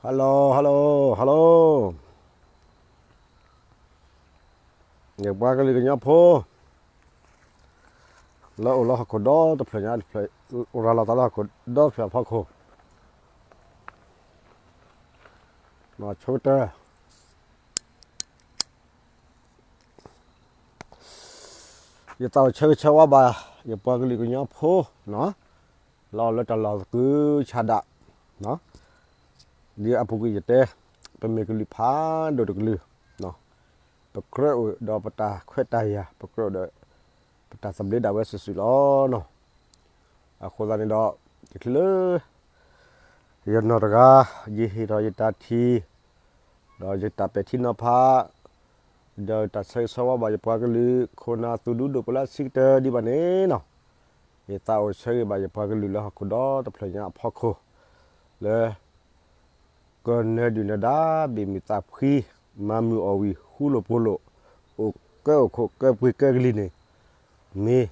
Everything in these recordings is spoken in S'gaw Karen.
Hello, hello, hello. ယပှၤကလုာ်ကညီဖိ လၢအိၣ်လၢဟီၣ်ခိၣ်ဒီတဖျၢၣ်ညါတဖျၢၣ်, အိၣ်ရၤလီၤသးလၢဟီၣ်ခိၣ်ဒီတဖျၢၣ်အဖီခိၣ်, ဆိကတၢၢ် ယသးအိၣ်ဆၢဂ့ၤဆၢဝါဘၣ် ယပှၤကလုာ်ကညီဖိ လၢအအိၣ်လၢတၢ်လီၢ်သကုၤဆးဒး, ဒ်အပူၤကွံာ်ယတဲ, ပမ့ၢ်ကလုာ်ဖးဒိၣ်တကလုာ်, ပကြၢးအိၣ်ဒီးပတၢ်ခွဲးတၢ်ယာ်, ပကြၢးအိၣ်ဒီးပတၢ်သဘျ့ဒၣ်ဝဲစုာ်စုာ်လီၤ. အဃိသတးန့ၣ်ဒီး တချုးလၢ ယနီၢ်တဂၤ ယဟ့ၣ်ထီၣ်ယတၢ်ထံၣ် ဒီးယတၢ်ပဲာ်ထံနီၤဖး ဒီးတၢ်ဆၢဂ့ၤဆၢဝါဘၣ်ယပှၤကလုာ် ခိၣ်နၢ်သူၣ်ဒူဒိၣ်ပလၢဆံးကတၢၢ်ဒံးဘၣ်န့ၣ်လီၤ. ယသးအိၣ်ဆၢဂ့ၤဘၣ်ယပှၤကလုာ်လၢဟီၣ်ခိၣ်ဒီတဖျၢၣ်ညါအဖီခိၣ် လၢ ကနၢၤဒုၣ်နၢၤဒါ ဘ့ၣ်မုၢ်သးဖှံ မၤမုာ်အီၣ်ဝံၣ် ဃူလိာ်ဖိးလိာ် အိၣ်ကၢအိၣ်ခိးကၢပှ့ၤကၢကလံၤန့ၣ် မ့ၢ်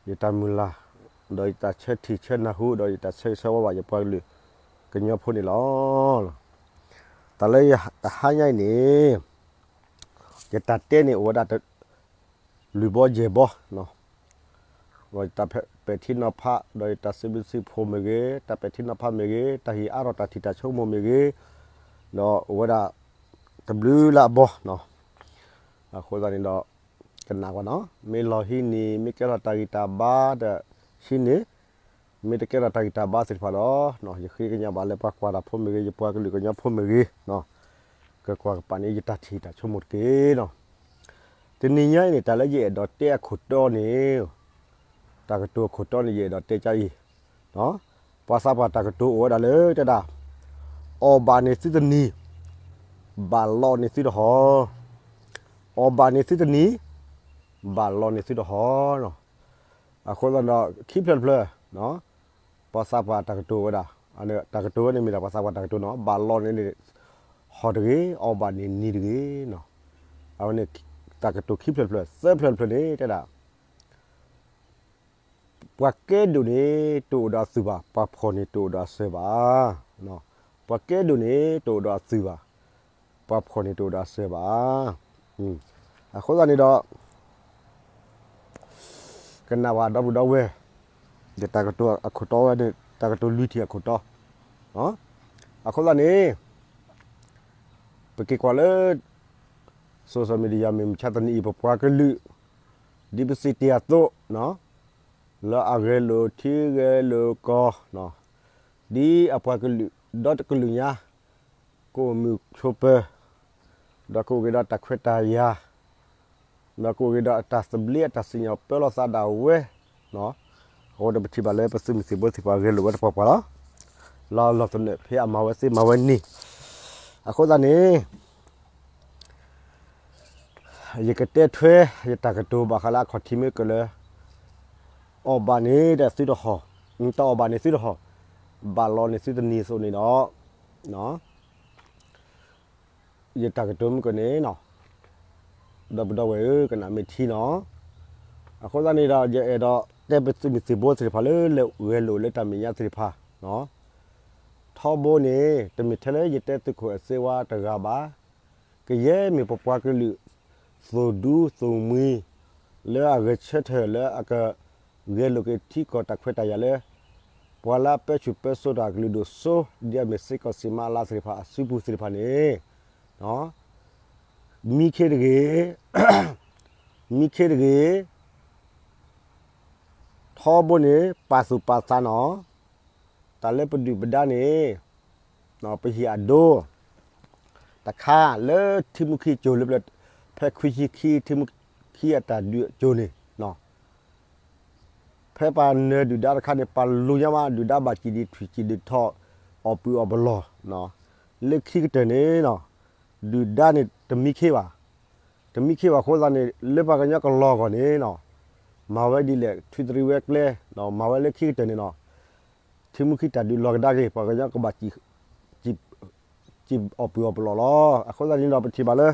ယတၢ်မုၢ်လၢ် ဒီးယတၢ်ဆၢထံၣ်ဆၢနၢ်ဟူ ဒီးယတၢ်ဆၢဂ့ၤဆၢဝါဘၣ်ယပှၤကလုာ်ကညီဖိန့ၣ်လီၤ. တၢ်လၢယတဟါညါအံၤန့ၣ် ယတၢ်တဲန့ၣ်အိၣ်ဝဲဒၣ် လွံၢ်ဘီယဲၢ်ဘီ ဒီးယတၢ်ပဲာ်ထံနီၤဖး ဒီးယတၢ်စံးဘျုးစံးဖှိၣ်မ့ၢ်ဂ့ၤ, တၢ်ပဲာ်ထံနီၤဖးမ့ၢ်ဂ့ၤ, တၢ်ဟ့ၣ်အါထီၣ်တၢ်ထံၣ်တၢ်ဆိကမိၣ်မ့ၢ်ဂ့ၤ, ဒီးအိၣ်ဝဲဒၣ် တဘျုးလၢအဘီ, အဃိသတးန့ၣ်ဒီး ကနၣ်ကွၢ်နီၤ, မ့ၢ်လီၢ်ဟံးန့ၢ် မ့ၢ်ကဲထီၣ်တၢ်ဂံၢ်တၢ်ဘါဒီးဟံးန့ၢ်, မ့ၢ်တကဲထီၣ်တၢ်ဂံၢ်တၢ်ဘါသ့ၣ်တဖၣ်ဒီး ယဃ့ကညးဘၣ်လၢပှၤကွၢ်တၢ်ဖိမ့ၢ်ဂ့ၤ, ယပှၤကလုာ်ကညီဖိမ့ၢ်ဂ့ၤ ကကွၢ်ကပၤန့ၣ် ယတၢ်ထံၣ်တၢ်ဆိကမိၣ်တက့ၢ်နီၤ. တနံၤညါအံၤန့ၣ် တၢ်လၢယအဲၣ်ဒိးတဲအခိၣ်တီန့ၣ်, တၢ်ကတိၤအခိၣ်တီန့ၣ် ယအဲၣ်ဒိးတဲကအံၤ, ပှၤသးပှၢ်တၢ်ကတိၤအိၣ်ဝဲဒၣ်လၢတဲဒၣ်, အီၣ်ဘၣ်န့ၢ်သုတနံၤ, ဘၣ်လီန့ၢ်သုတဟီၣ်, အီၣ်ဘၣ်န့ၢ်သုတနံၤ, ဘၣ်လီန့ၢ်သုတဟီၣ်. အဃိသတးဒီး ခံဖျၢၣ်တဖျၢၣ် ပှၤသးပှၢ်တၢ်ကတိၤဝဲဒၣ်, တၢ်ကတိၤဝဲန့ၣ်မ့ၢ်ဒၣ်ပှၤသးပှၢ်တၢ်ကတိၤနီၤ, ဘၣ်လီန့ၢ်ဟီၣ်တဂ့ၤ, အီၣ်ဘၣ်န့ၢ်နံၤတဂ့ၤနီၤ. အဝဲန့ၣ် တၢ်ကတိၤခံဖျၢၣ်တဖျၢၣ်, သၢဖျၢၣ်တဖျၢၣ်န့ၣ်တဲဒၣ် ပှၤကဲဒိၣ်န့ၣ် တအိၣ်ဒီးအသုးဘၣ်, ပှၤဖှီၣ်န့ၣ်တအိၣ်ဒီးအစၢၤဘၣ်. ပှၤကဲဒိၣ်န့ၣ် တအိၣ်ဒီးအသုးဘၣ်, ပှၤဖှီၣ်န့ၣ်တအိၣ်ဒီးအစၢၤဘၣ်. အဃိသတးန့ၣ်ဒီး ကနၣ်ဝဲဒီပုၢ်ဒီဝဲၢ်, ယတၢ်ကတိၤအခိၣ်တီဝဲန့ၣ် တၢ်ကတိၤလွံၢ်ထံၣ်အခိၣ်တီ, အဃိသတးန့ၣ် ပက့ၤကွၢ်လၢ social media မ့ၢ်မုၢ်ဆါတနံၤအံၤ ပပှၤကလုာ် ဒ်ပစံးတ့ၢ်အသိး လၢအဂဲၤလိာ်ထံဂဲၤလိာ်ကီၢ်, ဒ်အပှၤကလုာ်ဒီတကလုာ်ညါ ကအိၣ်မုာ်ဆိးပၢၤ, ဒီးကအိၣ်က့ၤဒီးတၢ်ခွဲးတၢ်ယာ်, ဒီးကအိၣ်က့ၤဒီးအတၢ်သဘျ့အတၢ်စံၣ်ညီၣ်ပၢလီၤသးဒၣ်ဝဲ, အဃိဒီးပထံၣ်ဘၣ်လၢပသုးမုၢ်သံၣ်ဘိသ့ၣ်တဖၣ်ဂဲၤလိာ်ဝဲတပှၤပှၤလီၤ. လီၤလီၤသနၢၣ်ဖဲအမၤဝဲသ့မၤဝဲန့ၣ်, အဃိသတးန့ၣ် ယကတဲထွဲ ယတၢ်ကတိၤဘၣ်ဃးလၢအခီၣ်ထံးမ့ၢ်ကလၢာ်, အီၣ်ဘၣ်န့ၢ်သုတဟီၣ်, တအီၣ်ဘၣ်န့ၢ်သုတဟီၣ်, ဘၣ်လီန့ၢ်သုတနံၤအသိးန့ၣ်ဒီး, ယတၢ်ကတိၤမ့ၢ်ကန့ၣ်, ဒီပုၢ်ဒီဝဲၢ်ဧၢ ကနၣ်မ့ၢ်ထံနီၤ. အဃိသတးန့ၣ်ဒီး ယအဲၣ်ဒိးတဲပသုးမုၢ်သံၣ်ဘိသ့ၣ်တဖၣ်လၢလဲၤဂဲၤလိာ်လၢတၢ်မဲာ်ညါသ့ၣ်တဖၣ် ထီဘိန့ၣ် တမ့ၢ်ထဲလၢယတဲသုးခိၣ်အစ့ဝါတဂၤဘၣ်, ကယဲၢ်မ့ၢ်ပပှၤကလုာ် သိၣ်ဒူသိၣ်မှံၤ လၢအဂဲၤဆၢထၢၣ်လၢအကဂဲၤလိာ်က့ၤထံကီၢ်တၢ်ခွဲးတၢ်ယာ်လၢ ပှၤလၢအပၢဆူၣ်ပၢစိးတၢ်ကလုာ်ဒိၣ်စိ ဒ်အမ့ၢ်စ့ၢ်ကီးစံးမါအလါသ့ၣ်တဖၣ်အစုပူၤသ့ၣ်တဖၣ်န့ၣ်, မံခ့တဂ့ၤ, မံခ့တဂ့ၤ, ထီဘိန့ၣ် ပာ်သူၣ်ပာ်သးနီၤ, တၢ်လၢပဒုၣ်ပဒါန့ၣ် ပဟံၣ်အဒိ တခါလၢထံမူခံကၠိၤလၢပျၢၤ ဖဲခွံဆံခံ ထံမူခံအတၢ်ဒုးအကၠိၤန့ၣ်, ဖဲပှၤနၢၤဒုၣ်ဒါတခါန့ၣ် ပှၤလူၤညါမး ဒုၣ်ဒါဘၣ်စံၣ်ဒံးထွံၣ်စံၣ်ဒံးထီၣ် အီၣ်ပုၢ်အီၣ်ပလီၢ်, လၢခံကတၢၢ်န့ၣ် ဒုၣ်ဒါန့ၣ်တမံခ့ဘၣ်, တမံခ့ဘၣ်အဃိသတးန့ၣ် လၢပှၤကညီကလီၢ်အဂီၢ်န့ၣ် မၤဝဲဒ်လဲၣ် ထုးတရံးဝဲကျဲ, မၤဝဲလၢခံကတၢၢ်န့ၣ် ထံမူခံတၢ်ဒုးလီၤကဒါက့ၤ ပှၤကညီကဘၣ်စံၣ်အီၣ်ပုၢ်အီၣ်ပလီၢ်လီၤ. အဃိသတးန့ၣ်ဒီးပထံၣ်ဘၣ်လၢ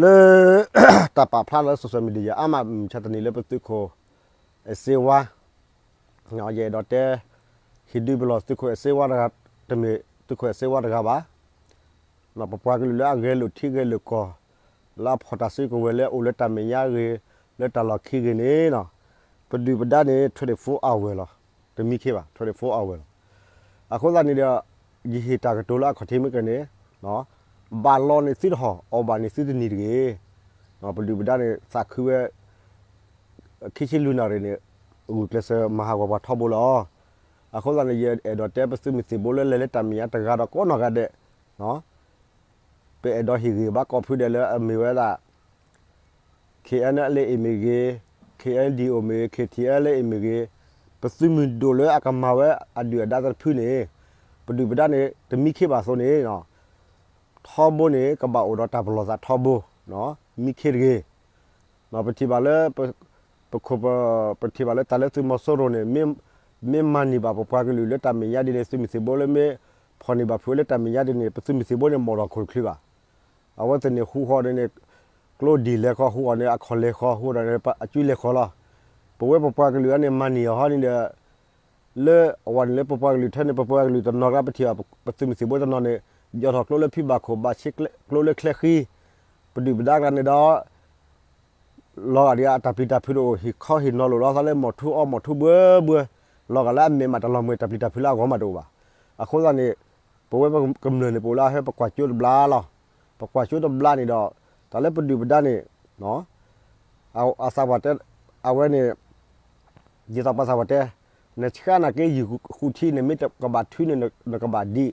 လၢ တၢ်ပာ်ဖျါလၢ social media အါမး မုၢ်မဆါတနံၤလၢပသုးခိၣ်အစ့ဝါ, ယအဲၣ်ဒိးတဲ ဟ့ၣ်ဒုးပလီၢ်သုးခိၣ်အစ့ဝါတဂၤ တမ့ၢ် သုးခိၣ်အဲၣ်စ့ဝါတဂၤဘၣ်. ပပှၤကလုာ်လၢအဂဲၤလိာ်ထံဂဲၤလိာ်ကီၢ် လၢအဖီၣ်တၢ်စုကဝဲၤလၢအိၣ်လၢတၢ်မဲာ်ညါဂ့ၤ လၢတၢ်လီၢ်ခံဂ့ၤန့ၣ် ပဒုၣ်ပဒါန့ၣ် twenty-four hour လီၤ. တမံခ့ဘၣ် twenty-four hour လီၤ. အဃိသတးန့ၣ်ဒီး ယဟ့ၣ်တၢ်ကတိၤလၢအခီၣ်ထံးမ့ၢ်ကဲန့ၣ် ဘၣ်လီၤန့ၣ်သုတဟီၣ် အီၣ်ဘၣ်န့ၣ်သုတနံၤတဂ့ၤ. ပဒုၣ်ပဒါန့ၣ် သးခုဝဲ ခံဆံလွံၢ်နၣ်ရံၣ်န့ၣ် ဂုာ်ကျဲးစၢးမၤဟးဂီၤပှၤထီဘိလီၤ. အဃိသတးန့ၣ် ယအဲၣ်ဒိးတဲပသုးမုၢ်သံၣ်ဘိလၢ လဲၤလၢတၢ်မဲာ်ညါတဂၤဒီးကိးနီၢ်ဂၤဒဲး ပအဲၣ်ဒိးဟ့ၣ်ဂံၢ်ဘါကိးဖုဒဲးလၢအမ့ၢ်ဝဲဒၣ် K N L A မ့ၢ်ဂ့ၤ, K N D O မ့ၢ်ဂ့ၤ, K T L A မ့ၢ်ဂ့ၤ, ပသုးမုၢ်ဒိၣ်လၢအကမၤဝဲအဒုၣ်အဒါသ့ၣ်တဖုန့ၣ် ပဒုၣ်ပဒါန့ၣ် တမံခ့ဘၣ်အသိးန့ၣ် ထီဘိန့ၣ် ကဘၣ်အိၣ်ဒီးတၢ်ပလီၢ်သးထီဘိ, မံခ့တဂ့ၤ. ပထံၣ်ဘၣ်လၢ ပခိၣ်ပ ပထံၣ်ဘၣ်လၢတၢ်လၢသုးမီၤစိရိၤန့ၣ် မ့ၢ်မၤန့ၢ်ဘၣ်ပပှၤကလုာ်လၢတၢ်မဲာ်ညါဒ်န့ၣ် သုးမုၢ်သံၣ်ဘိလၢမ့ၢ်ဖီၣ်န့ၢ်ဘၣ်ဖုးလၢတၢ်မဲာ်ညါဒ်န့ၣ် ပသုးမုၢ်သံၣ်ဘိန့ၣ် မ့ၢ်ဒီးခိၣ်တချုးဘၣ်. အဝဲသ့ၣ်န့ၣ် ဟူဃီန့ၣ် ကျိဒ်လဲၤဃီ ဟူဃီန့ၣ် အခီၣ်လဲၤဃီ ဟူဃီန့ၣ် အစုလဲၤဃီလီၤ. ပဝဲပပှၤကလုာ်အံၤန့ၣ် မၤန့ၢ်အီၤဟီန့ၣ်ဒီး လၢအဝဲန့ၣ်လၢပပှၤကလုာ်ထဲန့ၣ် ပပှၤကလုာ်တနီၤကျါ ပထံၣ်ဘၣ် ပသုးမုၢ်သံၣ်ဘိတနီၤန့ၣ် ယီၢ်ထီၣ်ကျိလၢဖံဘၣ်ခိၣ် ဘၣ်ဆ့ကျိလၢချဲဃံ, ပဒုၣ်ပဒါကျါန့ၣ်ဒီး လီၤဂာ်ဒ်အတၢ်ပျံၤတၢ်ဖုးတအိၣ် ဟ့ၣ်ခီဟ့ၣ်နီၤလိာ်လီၤသးလၢမိၢ်ထူအီၣ်မိၢ်ထူဘှဲဘှဲ, လီၤဂာ်လၢအမဲာ်မးတလီၤမှဲၤ တၢ်ပျံၤတၢ်ဖုးလၢအဂီၢ်မးတအိၣ်ဘၣ်. အဃိသတးန့ၣ် ပဝဲပကမျၢၢ်န့ၣ် ပအိၣ်လၢအဟဲပကွၢ်ကၠိတဘျါလီၤ. ပကွၢ်ကၠိတဘျါန့ၣ်ဒီး တၢ်လၢပဒုၣ်ပဒါန့ၣ် အသးပှၢ်တဲ အဝဲန့ၣ် ဒ်သိးပှၤသးပှၢ်တဲ နဆှၢနာ်က့ယုၢ်ဃုထံန့ၣ် မ့ၢ်ကဘၣ်ထုန့ၣ် နကဘၣ်ဒံး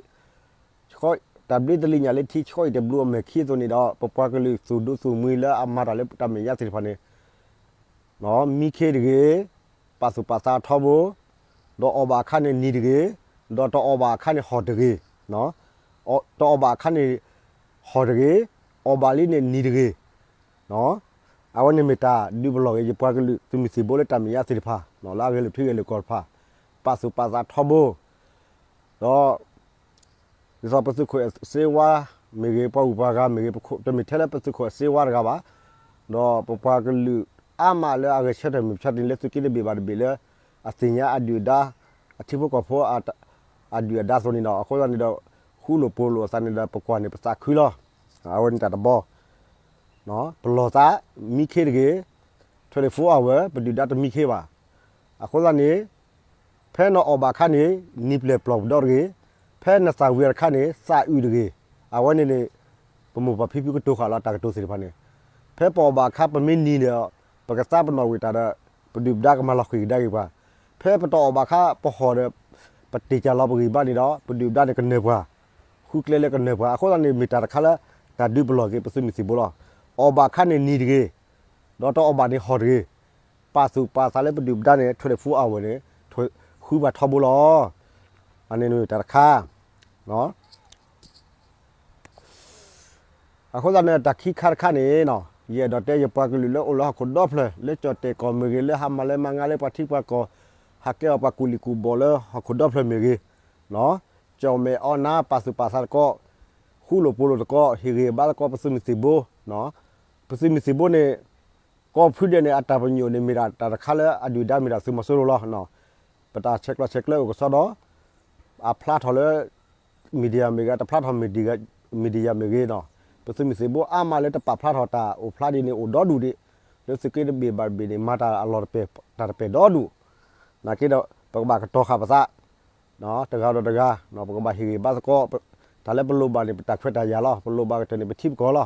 တၢ်ဘျ့တလံၤညါလၢထံ ဆှီအံၤတဘျုးအမဲာ်ခံအသိးန့ၣ်ဒီး ပပှၤကလုာ်သူၣ်ဒူသူၣ်မှံလၢအမၤတၢ်လၢတၢ်မဲာ်ညါသ့ၣ်တဖၣ်န့ၣ် မံခ့တဂ့ၤ, ပာ်သူၣ်ပာ်သးထီဘိ, ဒီးအီၣ်ဘၣ်အခါန့ၣ်နံၤတဂ့ၤ, ဒီးတအီၣ်ဘၣ်အခါန့ၣ်ဟီၣ်တဂ့ၤ, တအီၣ်ဘၣ်အခါန့ၣ် ဟီၣ်တဂ့ၤ, အီၣ်ဘၣ်လံန့ၣ်နံၤတဂ့ၤ. အဝဲန့ၣ်မ့ၢ်တၢ်ဒုးပလီၢ်က့ၤ ယပှၤကလုာ်သုးမုၢ်သံၣ်ဘိလၢတၢ်မဲာ်ညါသ့ၣ်တဖၣ် လၢအဂဲၤလိာ်ထံဂဲၤလိာ်ကီၢ်တဖၣ်, ပာ်သူၣ်ပာ်သးထီဘိ, ဒီး ဒ်သိးပသုးခိၣ်အဲၣ်စ့ဝါမ့ၢ်ဂ့ၤ ပှၤဂုၤပှၤဂၤမ့ၢ်ဂ့ၤ တမ့ၢ်ထဲလၢပသုးခိၣ်အဲၣ်စ့ဝါတဂၤဘၣ်, ဒီးပပှၤကလုာ်အါမးလၢအဂဲၤဆၢထၢၣ်မုၢ်မဆါတနံၤလၢသုးက့တဘ့ၣ်ဘၣ်တဘ့ၣ်လၢ အသ့ၣ်ညါအဒုၣ်အဒါ အထံဖိကီၢ်ဖိ အဒုၣ်အဒါအသိးန့ၣ်ဒီး အဃိသတးန့ၣ်ဒီး ဃူလိာ်ဖိးလိာ်အသးန့ၣ်ဒီး ပကွၢ်န့ၣ်ပသးခုလီၤ. အဝဲန့ၣ်တၢ်တဘီ ပလီၢ်သး မံခ့တဂ့ၤ, twenty-four hour ပဒုၣ်ဒါတမံခ့ဘၣ်. အဃိသတးန့ၣ် ဖဲနအီၣ်ဘၣ်အခါန့ၣ် နံၤပျဲၢ်ပျီၢ်ပဒီတဂ့ၤ, ဖဲနသၣ်ဝံၤတခါန့ၣ် သးအုးတဂ့ၤ. အဝဲန့ၣ်န့ၣ် ပမိၢ်ပၢ်ဖံဖုကတိၤဃာ်လီၤ တၢ်ကတိၤသ့ၣ်တဖၣ်န့ၣ် ဖဲပအီၣ်ဘၣ်အခါ ပမ့ၢ်နံၤဒီး ပကသါပနီၣ်ဝံၤတၢ်ဒီး ပဒုၣ်ပဒါကမၤလီၤဃံၤကဒါက့ၤပှၤ, ဖဲပတအီၣ်ဘၣ်အခါ ပဟီၣ်ဒီး ပတ့ၢ်ကၢ်လီၤပဂံၢ်ဘါန့ၣ်ဒီး ပဒုၣ်ပဒါန့ၣ်ကနၢၤပှၤ, ဃုကျဲလၢကနၢၤပှၤ. အဃိသတးန့ၣ် မ့ၢ်တၢ်တခါလၢ တၢ်ဒုးပလီၢ်က့ၤ ပသုးမုၢ်သံၣ်ဘိလီၤ. အီၣ်ဘၣ်အခါန့ၣ်နံၤတဂ့ၤ, ဒီးတအီၣ်ဘၣ်န့ၣ်ဟီၣ်တဂ့ၤ. ပာ်သူၣ်ပာ်သးလၢပဒုၣ်ပဒါန့ၣ် twenty-four hour န့ၣ် ဃုပှၤထီဘိလီၤ. အန့ၣ်တၢ်တခါ အဃိသတးန့ၣ် တၢ်ခံခါတခါန့ၣ် ယအဲၣ်ဒိးတဲယပှၤကလုာ်လၢအိၣ်လၢဟီၣ်ခိၣ်ဒီဖျၢၣ် လၢကၠီၣ်တဲၣ်ကီၢ်မ့ၢ်ဂ့ၤ လၢဟးမၤလဲၤမၤငါလၢပှၤထံပှၤကီၢ် ဟးကဲအီၤပှၤကူၣ်လံၣ်ကူၣ်ဘီၣ်လၢဟီၣ်ခိၣ်ဒီဖျၢၣ်မ့ၢ်ဂ့ၤ ကၠီၣ်မဲာ်အီနါ ပာ်သူၣ်ပာ်သးသကိး, ဃူလိာ်ဖိးလိာ်သကိး, ဟ့ၣ်ဂံၢ်ဘါသကိး ပသုးမုၢ်သံၣ်ဘိ, ပသုးမုၢ်သံၣ်ဘိန့ၣ် ကိးဖုဒဲးန့ၣ် အတၢ်ပညိၣ်န့ၣ် မ့ၢ်ဒၣ်တၢ်တခါလၢအဒုၣ်ဒါမ့ၢ်ဒၣ်သုးမီၤစိရိၤလီၤ. ပတၢ်ဆဲးကျိးဆဲးကျၢအိၣ်ကစီဒီး အဖျါထီၣ်လၢ media မ့ၢ်ဂ့ၤ တဖျါထီၣ် media မ့ၢ်ဂ့ၤန့ၣ် ပသုးမုၢ်သံၣ်ဘိအါမးလၢတပာ်ဖျါထီၣ်တၢ်အိၣ်ဖျါဒ်န့ၣ် အိၣ်ဒီဒူၣ်ဒံး, လၢသုးက့တဘ့ၣ်ဘၣ်တဘ့ၣ်န့ၣ် မၤတၢ်အလီၢ်တပာ် တၢ်တပာ်ဒီဒူၣ်, နာ်က့ဒီး ပကဘၣ်ကတီၤဃာ်ပသး တဂၤဒီးတဂၤ ပကဘၣ်ဟ့ၣ်ဂံၢ်ဘါသကိး, တၢ်လၢပလိၣ်ဘၣ်န့ၣ် ပတၢ်ခွဲးတၢ်ယာ်လီၤ. ပလိၣ်ဘၣ်ကတၢၢ်န့ၣ် ပထံပကီၢ်လီၤ.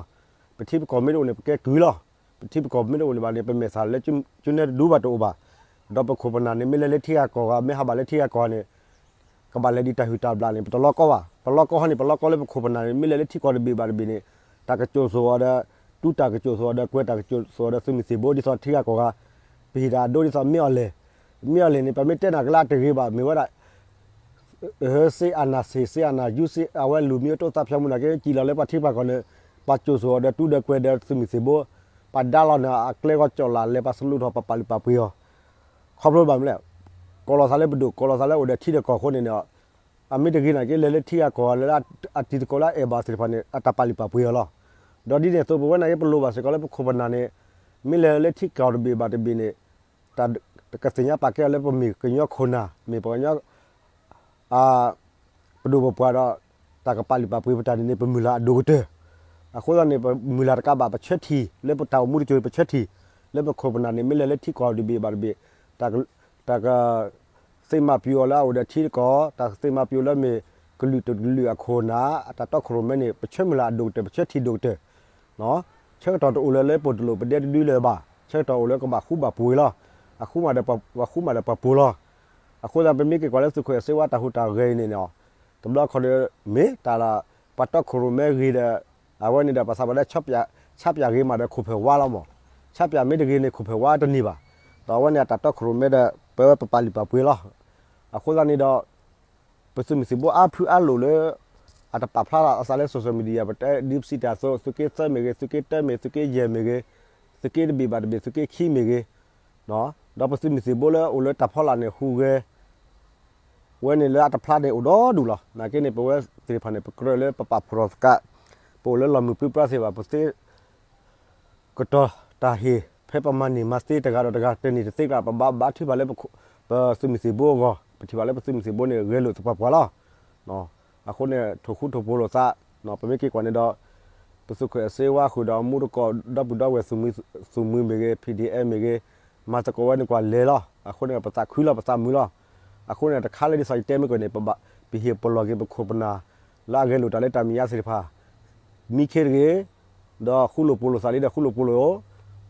ပထံပကီၢ်မ့ၢ်တအိၣ်န့ၣ် ပကဲကုၢ်လီၤ. ပထံပကီၢ်မ့ၢ်တအိၣ်န့ၣ်ဘၣ်န့ၣ် ပမဲာ်သၣ်လၢကၠူနဲတဒူဘၣ်တအိၣ်ဘၣ်. ဒီးပခိၣ်ပနၢ်န့ၣ် မ့ၢ်လဲၤလၢထံဂၤကီၢ်ဂၤ မ့ၢ်ဟးဘၣ်လၢထံဂၤကီၢ်ဂၤန့ၣ် ကဘၣ်လဲၤဒံးတၢ်ဟုၣ်တၢ်ဘျၣ်န့ၣ် ပတလီကီဘၣ်. ပလီကီဟီန့ၣ် ပလီကီလၢပခိၣ်ပနၢ်န့ၣ် မ့ၢ်လဲၤလၢထံကီၢ်တဘ့ၣ်ဘၣ်တဘ့ၣ်န့ၣ် တၢ်ကစိာ်စိၤအီၤဒီး တူၢ်တၢ်ကစိာ်စိၤအီၤဒီး ကွဲးတၢ်ကစိာ်စိၤအီၤဒီး သုးမုၢ်သံၣ်ဘိ ဒ်သိးထံဂၤကီၢ်ဂၤ ပဟ့ၣ်တၢ်အဒိဒ်သိး မ့ၢ်အီၤလဲၣ်, မ့ၢ်အီၤလဲၣ်န့ၣ် ပမ့ၢ်တဲနၤကလၢအတဂ့ၤဘၣ် မ့ၢ်ဝဲဒၣ် စစ်အာဏာရှင် စစ်အာဏာရှင် အဝဲလူမျိုးတုံးသတ်ဖြတ်မှု နာ်က့ စံၢ်လီၤလၢပှၤထံပှၤကီၢ်န့ၣ် ပှၤစိာ်စိၤအီၤဒီး တူၢ်ဒီးကွဲးဒီးသုးမုၢ်သံၣ်ဘိ ပှၤဒါလီၤနၤအကျဲဂီၤကၠီၣ်လၢ်လဲၤ ပှၤစလူးထီၣ်ပှၤပာ်လုၢ်ပာ်ပှ့ၤအီၤ ခီဖျိဘၣ်မနုၤလဲၣ် ကိးလီၤသးလၢပဒိၣ် ကိးလီၤသးလၢအိၣ်ဒီးထံဒီးကီၢ်အဃိန့ၣ်န့ၣ် အမ့ၢ်တဂ့ၤနာ်က့ လဲၤလၢထံဂၤကီၢ်ဂၤလၢ အတံၤသကိးလၢအအဲၣ်ဘၣ်သ့ၣ်တဖၣ်န့ၣ် အတၢ်ပာ်လုၢ်ပာ်ပှ့ၤအီၤလီၤ. ဒီးဒ်န့ၣ်အသိး ပဝဲနာ်က့ ပလိၣ်ဘၣ်စ့ၢ်ကီးလၢပခိၣ်ပနၢ်န့ၣ် မ့ၢ်လဲၤလၢထံကီၢ်တဘ့ၣ်ဘၣ်တဘ့ၣ်န့ၣ် တၢ်ကသ့ၣ်ညါပာ်ကဲအီၤလၢပမ့ၢ်ကညီခိၣ်နၢ် မ့ၢ်ပှၤကညီ ပဒိၣ်ပပှၢ်ဒီး တၢ်ကပာ်လုၢ်ပာ်ပှ့ၤပတၢ်န့ၣ်န့ၣ် ပမုၢ်လၢ်အဒိၣ်ကတၢၢ်. အဃိသတးန့ၣ် ပမုၢ်လၢ်တကးဘၣ် ပဆၢထံၣ်လၢပတၢ်အိၣ်မူတစိၤ ပဆၢထံၣ်လၢပခိၣ်ပနၢ်န့ၣ် မ့ၢ်လဲၤလၢထံကီၢ်တဘ့ၣ်ဘၣ်တဘ့ၣ်, တၢ်က တၢ်က သ့ၣ်မၤပျူၤအီၤလၢအအိၣ်ဒီးထံကီၢ်, တၢ်သ့ၣ်မၤပျူၤလၢမ့ၢ်ကလုာ်တကလုာ်အခိၣ်နၢ် အတၢ်တီခိၣ်ရိၣ်မဲန့ၣ် ပဆၢမုၢ်လၢ်အဒိၣ်ကတၢၢ် ပဆၢထံၣ်ဒိၣ်ကတၢၢ်. ဆၢကတီၢ်တအိၣ်လၢၤလၢပအိၣ်တလိၣ်ပဒဲတဒုလၢၤဘၣ်, ဆၢကတီၢ်အိၣ်လၢကဘၣ်ဃူဘၣ်ပှ့ၤလီၤ. အဃူမးဒီးပှၤဃူမးဒီးပှၤပှ့ၤလီၤ. အဃိသတး ပမ့ၢ်က့ၤကွၢ်လၢသုးခိၣ်အဲၣ်စ့ဝါတၢ်ဟူးတၢ်ဂဲၤအံၤန့ၣ်န့ၣ် တဘျီခီဒီး မ့ၢ်တၢ်လၢ ပှၤတီခိၣ်ရိၣ်မဲဂ့ၤဒီး အဝဲန့ၣ်ဒီး ပှၤသးပှၢ်လၢ ဆၣ်ပၠၣ်ဂ့ၤမးဒီးခိၣ်ဖၢၣ်ဝါလီၤမး, ဆၣ်ပၠၣ်မ့ၢ်တဂ့ၤန့ၣ် ခိၣ်ဖၢၣ်ဝါတန့ၢ်ဘၣ်. ဒီးအဝဲန့ၣ်အတၢ်တီခိၣ်ရိၣ်မဲဒီး ပဝဲပပာ်လုၢ်ပာ်ပှ့ၤလီၤ. အဃိသတးန့ၣ်ဒီး ပသုးမုၢ်သံၣ်ဘိအါဖုအါလိာ်လၢ အတပာ်ဖျါလီၤအသးလၢ social media ပတဲဒ်ပစံးတၢ်အသိး သုးက့သၢမ့ၢ်ဂ့ၤ, သုးက့တၢမ့ၢ်, သုးက့ယဲၢ်မ့ၢ်ဂ့ၤ, သုးက့တဘ့ၣ်ဘၣ်တဘ့ၣ်, သုးက့ခံမ့ၢ်ဂ့ၤ, ဒီးပသုးမုၢ်သံၣ်ဘိလၢအိၣ်လၢတၢ်ဖီလာ်န့ၣ် ဟူးဂဲၤ ဝဲန့ၣ်လၢအတဖျါန့ၣ်အိၣ်ဒီဒူၣ်လီၤ. နာ်က့န့ၣ် ပဝဲသ့ၣ်တဖၣ်န့ၣ် ပကြၢးလၢပပာ်ဖှိၣ်ထီၣ်သကိး, ပအိၣ်လၢလီၢ်မုၢ်ပြံပြါသ့ၣ်တဖၣ် ပသ့ ကတီၤတၢ်ဟ့ၣ် ဖဲပမၤန့ၢ်မၤသ့တဂၤဒီးတဂၤ တန့ၢ်တသ့ကျါ ပဘၣ်ဘါထုကဖၣ်လၢ ပသုးမုၢ်သံၣ်ဘိအဂီၢ်, ပထံၣ်ဘၣ်လၢပသုးမုၢ်သံၣ်ဘိန့ၣ် ဂဲၤလိာ်သပှၢ်ပှၢ်လီၤ. အဃိန့ၣ် ထိၣ်ဃူထိၣ်ဖိးလိာ်သး, ပမ့ၢ်က့ၤကွၢ်န့ၣ်ဒီး ပသုးခိၣ်အဲၣ်စ့ဝါဃုာ်ဒီးမူတကိး ဒီပုၢ်ဒီဝဲၢ် သုးမုၢ်မ့ၢ်ဂ့ၤ, PDF မ့ၢ်ဂ့ၤ, မၤသကိးဝဲန့ၣ်ကွၢ်လဲၤလီၤ. အဃိန့ၣ် ပသးခုလီၤ ပသးမုာ်လီၤ. အဃိန့ၣ် တခါလၢဒ်သိးယတဲမ့ၢ်ကွၢ်န့ၣ် ပဘၣ်ပဟ့ၣ်ပလီၢ်က့ၤပခိၣ်ပနၢ် လၢအဂဲၤလိာ်တၢ်လၢတၢ်မဲာ်ညါသ့ၣ်တဖၣ် မံခ့တဂ့ၤ, ဒီးဃူလိာ်ဖိးလိာ်သးလံဒီးဃူလိာ်ဖိးလိာ်,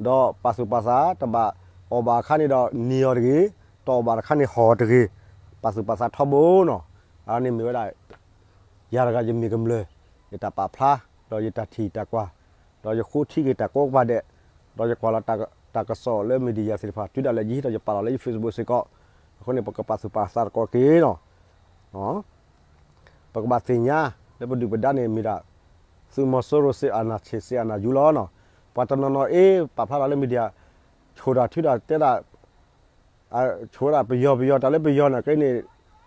ဒီးပာ်သူၣ်ပာ်သး တဘၣ်အီၣ်ဘၣ်အခါန့ၣ်ဒီးနံၤအီၤတဂ့ၤ, တအီၣ်ဘၣ်တခါန့ၣ်ဟီၣ်အီၤတဂ့ၤ, ပာ်သူၣ်ပာ်သးထီဘိနီၤ. အန့ၣ်မ့ၢ်ဝဲဒၣ် ယၤတဂၤယမ့ၢ်ကမျၢၢ် ယတၢ်ပာ်ဖျါ ဒီးယတၢ်ထံၣ်တၢ်ကွၢ်, ဒီးယဃိထံက့ၤတၢ်ကိးကပၤဒဲး, ဒီးယကွၢ်လီၤတၢ်ကစီၣ်လၢ media သ့ၣ်တဖၣ် တုၤဒၣ်လဲာ်ယဟံးထီၣ်ယပာ်လီၤလၢယ Facebook စ့ၢ်ကီး, အဃိန့ၣ် ပကပာ်သူၣ်ပာ်သးသကိးက့ၤနီၤ. ပကဘၣ်သ့ၣ်ညါ လၢပဒုၣ်ပဒါန့ၣ်မ့ၢ်ဒၣ် သုးမီၤစိရိၤ စစ်အာဏာရှင် စစ်အာဏာယူလီၤနီၤ. ပှၤတနီၤနီၤအ့ၣ် ပာ်ဖျါထီၣ်လၢ media ဆိၣ်တၢ်ထုတၢ်တဲဒၣ် ဆိၣ်ဝဲဒၣ်ပယီၤပယီၤ တၢ်လၢပယီၤန့ၣ်က့န့ၣ်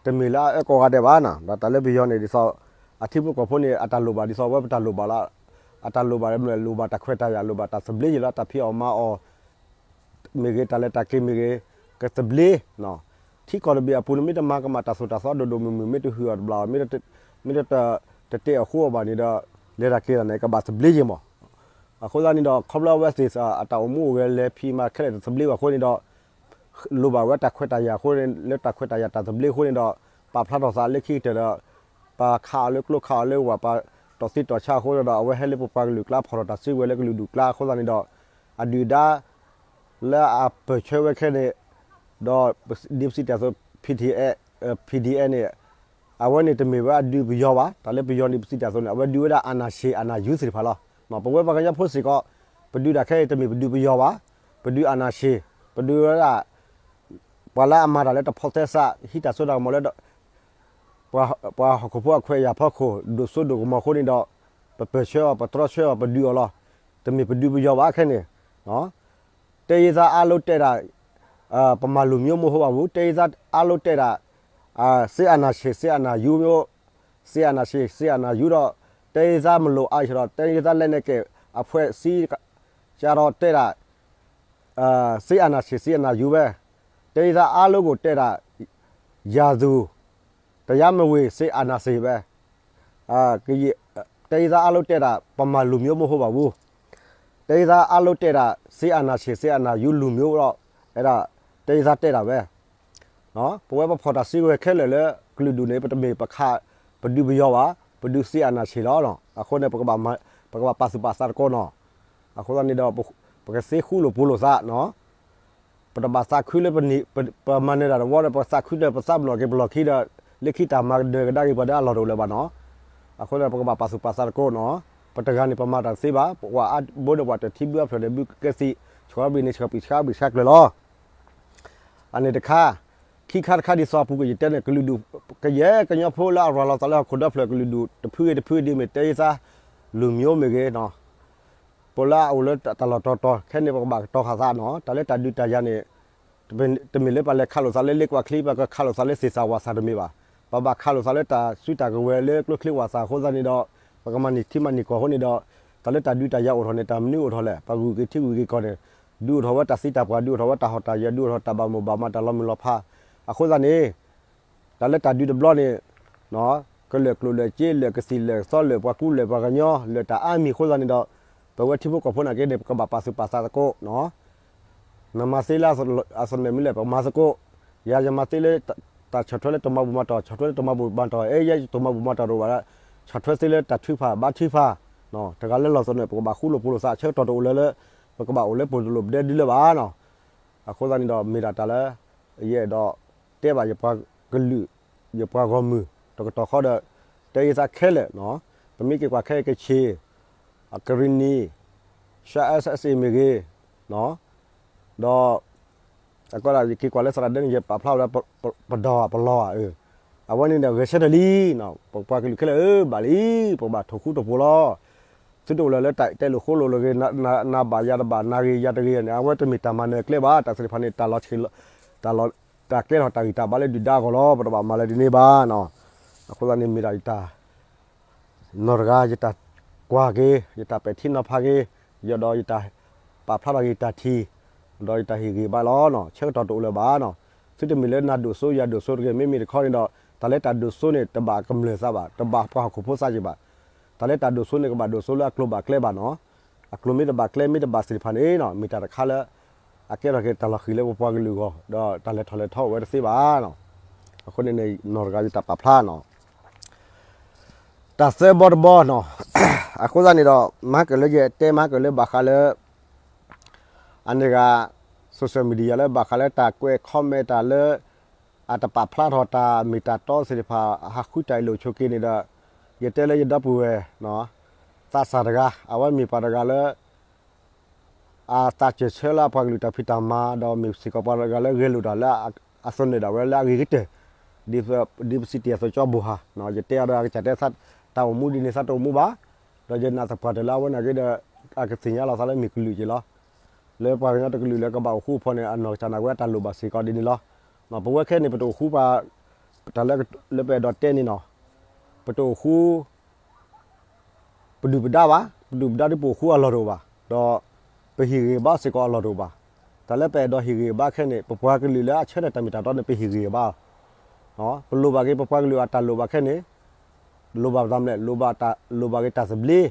တမ့ၢ်လၢအအၢကိးဂၤဒဲးဘၣ်နီၤ. ဒီးတၢ်လၢပယီၤန့ၣ် ဒ်သိး အထံဖိကီၢ်ဖိန့ၣ် အတၢ်လိၣ်ဘၣ်ဒ်သိးဝဲပတၢ်လိၣ်ဘၣ်လီၤ. အတၢ်လိၣ်ဘၣ် လိၣ်ဘၣ်တၢ်ခွဲးတၢ်ယာ် လိၣ်ဘၣ်တၢ်သဘျ့ယံာ်လီၤ တၢ်ဖံးအီၣ်မၤအီၣ် မ့ၢ်ဂ့ၤ တၢ်လဲၤတၢ်က့ၤမ့ၢ်ဂ့ၤ ကသဘျ့ ထံကီၢ်တဘ့ၣ်အပူၤန့ၣ် မ့ၢ်တမၤကမၣ်တၢ်သိၣ်တၢ်သီဒိၣ်ဒိၣ်မုၢ်မုၢ် မ့ၢ်တဟုၣ်အီၣ်တဘျီအီၣ် မ့ၢ်တတဲအီၣ်ဃူအီၣ်ဘၣ်န့ၣ်ဒီး လဲၤတၢ်က့ၤတၢ်န့ၣ် ကဘၣ်သဘျ့ယံာ်မး. အဃိသတးန့ၣ်ဒီး ခီဖျိအဝဲသ့ၣ်အတၢ်အိၣ်မူအိၣ်ဂဲၤလဲၤဖံးမၤခဲလၢာ်တသဘျ့ဘၣ်အဃိန့ၣ်ဒီး လိၣ်ဘၣ်ဝဲတၢ်ခွဲးတၢ်ယာ်အဃိန့ၣ် လၢတၢ်ခွဲးတၢ်ယာ်တၢ်သဘျ့အဃိန့ၣ်ဒီး ပာ်ဖျါထီၣ်သးလၢခံကတၢၢ်ဒီး ပခးအီၤလၢကျိခးအီၤလၢဝၣ် ပတီၢ်သံတီၢ်ဆါအဃိန့ၣ်ဒီး အဝဲဟဲလၢပပှၤကလုာ်ကျါ ဖီၣ်ထီၣ်တၢ်စုကဝဲၤလၢကလုာ်ဒူၣ်ကျါအဃိသတးန့ၣ်ဒီး အဒုၣ်အဒါ လၢအပၢၢ်ဆၢဝဲခဲန့ၣ် ဒီးဒ်ပစံးတၢ်အသိး PDF, PDF န့ၣ် အဝဲန့ၣ်တမ့ၢ်ဝဲအဒုးပယီၤဘၣ်, တၢ်လၢပယီၤန့ၣ် ပစံးတၢ်အသိးန့ၣ် အဝဲဒုးဝဲဒၣ် အာဏာရှင် အာဏာယူ သ့ၣ်တဖၣ်လီၤ. ပဝဲပှၤကညီဖိစ့ၢ်ကီး ပဒုးတၢ်ခဲအံၤ တမ့ၢ်ပဒုးပယီၤဘၣ်, ပဒုး အာဏာရှင်, ပဒုးဝဲဒၣ် ပှၤလၢအမၤတၢ်လၢတဖိးသဲစး ဟံးတၢ်စိတၢ်ကမီၤလၢ ပှၤဟီၣ်ခိၣ်ဖိအခွဲးအယာ်ဖီခိၣ် ဒိၣ်စိဒိၣ်ကမီၤအဃိန့ၣ်ဒီး ပပၢၢ်ဆၢအီၤ ပတြီဆၢအီၤ ပဒုးအီၤလီၤ. တမ့ၢ်ပဒုးပယီၤဘၣ်ခဲန့ၣ် တိုင်းရင်းသားအားလုံးတက်တာ ဗမာလူမျိုးမဟုတ်ပါဘူး, တိုင်းရင်းသားအားလုံးတက်တာ စစ်အာဏာရှင် စစ်အာဏာယူ စစ်အာဏာရှင် စစ်အာဏာယူ ဒီး တိုင်းရင်းသားမလိုအားလျော်တော့ တိုင်းရင်းသားလက်နက်ကိုင်အဖွဲ့အစည်းကျတော့တက်တာ စစ်အာဏာရှင် စစ်အာဏာယူပဲ, တိုင်းရင်းသားအားလုံးကိုတက်တာ ရာဇူ တရားမဝင် စစ်အာဏာရှင်ပဲ, တိုင်းရင်းသားအားလုံးတက်တာ ဗမာလူမျိုးမဟုတ်ပါဘူး, တိုင်းရင်းသားအားလုံးတက်တာ စစ်အာဏာရှင် စစ်အာဏာယူလူမျိုးတော့ အဲဒါ တိုင်းရင်းသားတက်တာပဲ. ပဝဲပဖီၣ်တၢ်စုကဝဲၤခဲလၢာ်လၢကလုာ်ဒူၣ်န့ၣ် ပတမ့ၢ်ပခး ပဒုးပယီၤဘၣ်, ပဒုး စစ်အာဏာရှင် လီၤ. အဃိန့ၣ် ပကဘၣ်ပာ်သူၣ်ပာ်သးသကိးနီၤ. အဃိသတးန့ၣ်ဒီး ပကသ့ဃူလိာ်ဖိးလိာ်သးနီၤ. ပတဘၣ်သးခုလၢ ပမၤနၢၤတၢ်တဝီဒီး ပသးခုဒီး ပသးပနီၣ်က့ၤပလီၢ်ခံဒီး လၢခံတၢ်မၤနၢၤကဒါက့ၤပှၤဒီးအလီၢ်တအိၣ်လၢၤဘၣ်နီၤ. အဃိန့ၣ် ပကဘၣ်ပာ်သူၣ်ပာ်သးသကိးနီၤ. ပတဂၤန့ၣ် ပမၤတၢ်တသ့ဘၣ်, ပှၤအါဘိဒီးပှၤတထံ ဘုအါဖျၢၣ်ဒီး ဘုကဲသံ, ဆှီဘ့ၣ်န့ၣ် ဆှီပံာ်ဆှါဘ့ၣ်ဆှါကျၢၤလီၤ. အန့ၣ်တခါ, ခံခါတခါဒ်သိးအပူၤကွံာ်ယတဲန့ၣ် ကလုာ်ဒူၣ် ကယဲၢ်ကညီဖိလၢအရၤလီၤသးလၢဟီၣ်ခိၣ်ဒီဖျၢၣ် ကလုာ်ဒူၣ်တဖုဂ့ၤတဖုဂ့ၤ ဒ်မ့ၢ် တိုင်းရင်းသားလူမျိုး မ့ၢ်ဂ့ၤနီၤ, ပလၢအအိၣ်လၢတၢ်လီၢ်တတီၤတီၤ ခဲန့ၣ် ပကဘၣ်ကတီၤဃာ်သးနီၤ. တၢ်လၢတၢ်ဒုးတၢ်ယၤန့ၣ် တမ့ၢ်လၢပလဲၤခးလိာ်သးလၢလ့ကွၢ်ချံ ပကခးလိာ်သးလၢသ့ၣ်သၣ်ဝၣ်သၣ်တမ့ၢ်ဘၣ်. ပဘၣ်ခးလိာ်သးလၢတၢ်စုတၢ်ကဝဲၤလၢကျိချံဝၣ်သၣ်အဃိသတးန့ၣ်ဒီး ပကမၤန့ၢ်ထံမၤန့ၢ်ကီၢ်အဃိန့ၣ်ဒီး တၢ်လၢတၢ်ဒုးတၢ်ယၤအိၣ်ထီၣ်န့ၣ် တၢ်မနုၤအိၣ်ထီၣ်လဲၣ်. ပှၤဂုာ်က့ၤထံဂုာ်က့ၤကီၢ်န့ၣ် ဒုးအိၣ်ထီၣ်ဝဲတၢ်သံတၢ်ပှၢ် ဒုးအိၣ်ထီၣ်ဝဲတၢ်ဟီၣ်တၢ်ယၢၤ ဒုးအိၣ်ထီၣ်တၢ်ဘၣ်မိၢ်ဘၣ်မး တၢ်လီၤမုၢ်လီၤဖး အဃိသတးန့ၣ် တၢ်လၢတၢ်ဒုးတဘျီန့ၣ် ကလၢာ်ကျိၣ်လၢာ်စ့ လၢာ်ကသံၣ်လၢာ်ကသီ လၢာ်ပှၤကူလၢာ်ပှၤကညီ လၢာ်တၢ်အါမံၤအဃိသတးန့ၣ်ဒီး ပဝဲထံဖိကီၢ်ဖိနာ်က့န့ၣ် ပကဘၣ်ပာ်သူၣ်ပာ်သးသကိးနီၤ. နမၤသ့လၢအစနၢၣ်မ့ၢ်လဲၣ် ပမၤသကိး, ယၤယမၤသ့လၢ တၢ်ဆီၣ်ထွဲလၢတၢ်မၤဘူၣ်မၤတီၢ် ဆီၣ်ထွဲလၢတၢ်မၤဘူၣ်မၤတီၢ် အဲ ယဲယတၢ်မၤဘူၣ်မၤတီၢ်တအိၣ်ဘၣ်ဒီး ဆီၣ်ထွဲသ့လၢတၢ်ထုကဖၣ်ဘါထုကဖၣ်, တဂၤလၢလီၢ်သနၢၣ် ပကဘၣ်ဃူလိာ်ဖိးလိာ်သး ဆၢကတီၢ်တအိၣ်လၢၤလၢ ပကဘၣ်အိၣ်လၢပှဲၤတလိၣ်ပဒဲဒုလၢၤဘၣ်နီၤ. အဃိသတးန့ၣ်ဒီး မ့ၢ်ဒၣ်တၢ်လၢ ယအဲၣ်ဒိးတဲဘၣ်ယပှၤကလုာ် ယပှၤဂီၢ်မုၢ် တကတီၢ်ဃီဒီး တဲယသးခဲလၢာ်နီၤ. ပမ့ၢ်က့ၤကွၢ်ခဲက့ၤဆ့ အကရံၣ်နံၤ ရှါ SSA မ့ၢ်ဂ့ၤ, ဒီး အကီဒၣ်ယက့ၤကွၢ်လၢသရၣ်ဒဲန့ၣ် ယပာ်ဖျါဝဲဒၣ် ပဒီၣ်ပလီၢ်ဧါ, အဝဲန့ၣ်ဒီးဂဲၤဆၢထၢၣ်လံနီၤ. ပပှၤကလုာ်ခဲလၢာ်ဧၢ ဘၣ်လံ ပကဘၣ်ထိၣ်ဃူထိၣ်ဖိးလီၤ. သုတအိၣ်လၢၤလၢတၢ်တဲလိာ်ဃိလိာ်လၢဂ့ၤ နၤဘၣ်ယၤတဘၣ် နၤဂ့ၤယၤတဂ့ၤန့ၣ် အဝဲတမ့ၢ်တၢ်မၤနၢၤကျဲဘၣ်. တၢ်သ့ၣ်တဖၣ်န့ၣ် တၢ်လီၤဆ့ တၢ်လီၤ တၢ်ကဲထီၣ်တၢ်ဂံၢ်တၢ်ဘါလၢဒုၣ်ဒါအဂီၢ်လီၤ. ပတဘၣ်မၤလၢၤဒ်န့ၣ်ဘၣ်နီၤ. အဃိသတးန့ၣ်မ့ၢ်ဒၣ်ယတၢ် နီၢ်တဂၤ ယတၢ်ကွၢ်က့ၤ ယတၢ်ပဲာ်ထံနီၤဖးက့ၤ ယဒီးယတၢ်ပာ်ဖျါထီၣ်က့ၤယတၢ်ထံၣ် ဒီးယတၢ်ဟ့ၣ်ဂ့ၤဘၣ်လီၤနီၤ. ဆၢကတီၢ်တအိၣ်လၢၤဘၣ်နီၤ. သုတမ့ၢ်လၢနၤဒိၣ်စိယၤဒိၣ်စိတဂ့ၤ မ့မ့ၢ်တခီန့ၣ်ဒီး တၢ်လၢတၢ်ဒိၣ်စိန့ၣ် တဘၣ်ကမျၢၢ်သးဘၣ် တဘၣ်ပှၤဟီၣ်ခိၣ်ဖိသးက့ၤဘၣ်. တၢ်လၢတၢ်ဒိၣ်စိန့ၣ် ကဘၣ်ဒိၣ်စိလၢအကျိၤဘၣ်ကျဲဘၣ်နီၤ. အကျိၤမ့ၢ်တဘၣ်ကျဲမ့ၢ်တဘၣ်သ့ၣ်တဖၣ်န့ၣ်နီၤ မ့ၢ်တၢ်တခါလၢ အကဲထီၣ်က့ၤတၢ်လီၤဃံၤလၢပပှၤကလုာ်အဂီၢ် ဒီးတၢ်လဲၤထီၣ်လဲၤထီအိၣ်ဝဲတသ့ဘၣ်နီၤ. အဃိန့ၣ်န့ၣ် နီၢ်တဂၤယတၢ်ပာ်ဖျါနီၤ. တၢ်သၢဘီတဘီနီၤ. အဃိသတးန့ၣ်ဒီး မဟါကၢၣ်လၢယတဲမဟါကၢၣ်လၢဘၣ်ဃးလၢ အန့ၣ်ဂၤ social media လၢဘၣ်ဃးလၢတၢ်ကွဲး comment တၢ်လၢ အတပာ်ဖျါထီၣ်တၢ်မ့ၢ်တၢ်တီသ့ၣ်တဖၣ် ဟးဃုတၢ်အ့ၣ်လိာ်ဆိးက့န့ၣ်ဒီး ယတဲလၢယဒီပုၢ်ဝဲၢ် သးစၢ်တဂၤ အဝဲမ့ၢ်ပှၤတဂၤလၢ အသးစၢၢ်ဆၢလၢအပှၤကလုာ်တၢ်ဖံးတၢ်မၤ ဒီးမ့ၢ်စ့ၢ်ကီးပှၤတဂၤလၢဂဲၤလိာ်တၢ်လၢအသနၢၣ်ဒၣ်ဝဲလၢအဂ့ၤကတၢၢ် ဒ်ပစံးတ့ၢ်အသိးကၠီဘိၣ်ဟါ ယတဲအီၤဒီးအကစၢ်တဲ တၢ်အိၣ်မူဒ်န့ၣ်သးတအိၣ်မူဘၣ်, ဒီးယနာ်သပှၢ်တၢၢ်လၢအဝဲနာ်က့ဒီး အကသ့ၣ်ညါလီၤသးလၢမ့ၢ်ကလုာ်က့ၤလီၤ. လၢပှၤကညီတကလုာ်လၢကဘၣ်အိၣ်ဃူအိၣ်ဖိးန့ၣ် အနီၢ်ကစၢ်နာ်က့အတၢ်လိၣ်ဘၣ်စ့ၢ်ကီးဒ်န့ၣ်လီၤ. ပဝဲခဲန့ၣ် ပတအိၣ်ဃူပှၤ တၢ်လၢ လၢပအဲၣ်ဒိးတဲန့ၣ်နီၤ, ပတအိၣ်ဃူ ပဒုၣ်ပဒါဘၣ်, ပဒုၣ်ပဒါဒ်ပအိၣ်ဃူအလီၢ်တအိၣ်ဘၣ်, ဒီးပဟ့ၣ်ဂံၢ်ဘါစ့ၢ်ကီးအလီၢ်တအိၣ်ဘၣ်. တၢ်လၢပအဲၣ်ဒိးဟ့ၣ်ဂံၢ်ဘါခဲန့ၣ် ပပှၤကလုာ်လၢအဆၢထၢၣ်တၢ်မ့ၢ်တၢ်တီန့ၣ် ပဟ့ၣ်ဂံၢ်ဘါအီၤ. ပလိၣ်ဘၣ်က့ၤပပှၤကလုာ်အတၢ်လိၣ်ဘၣ်ခဲန့ၣ် လိၣ်ဘၣ်သးမလဲၣ်, လိၣ်ဘၣ် လိၣ်ဘၣ်က့ၤတၢ်သဘျ့.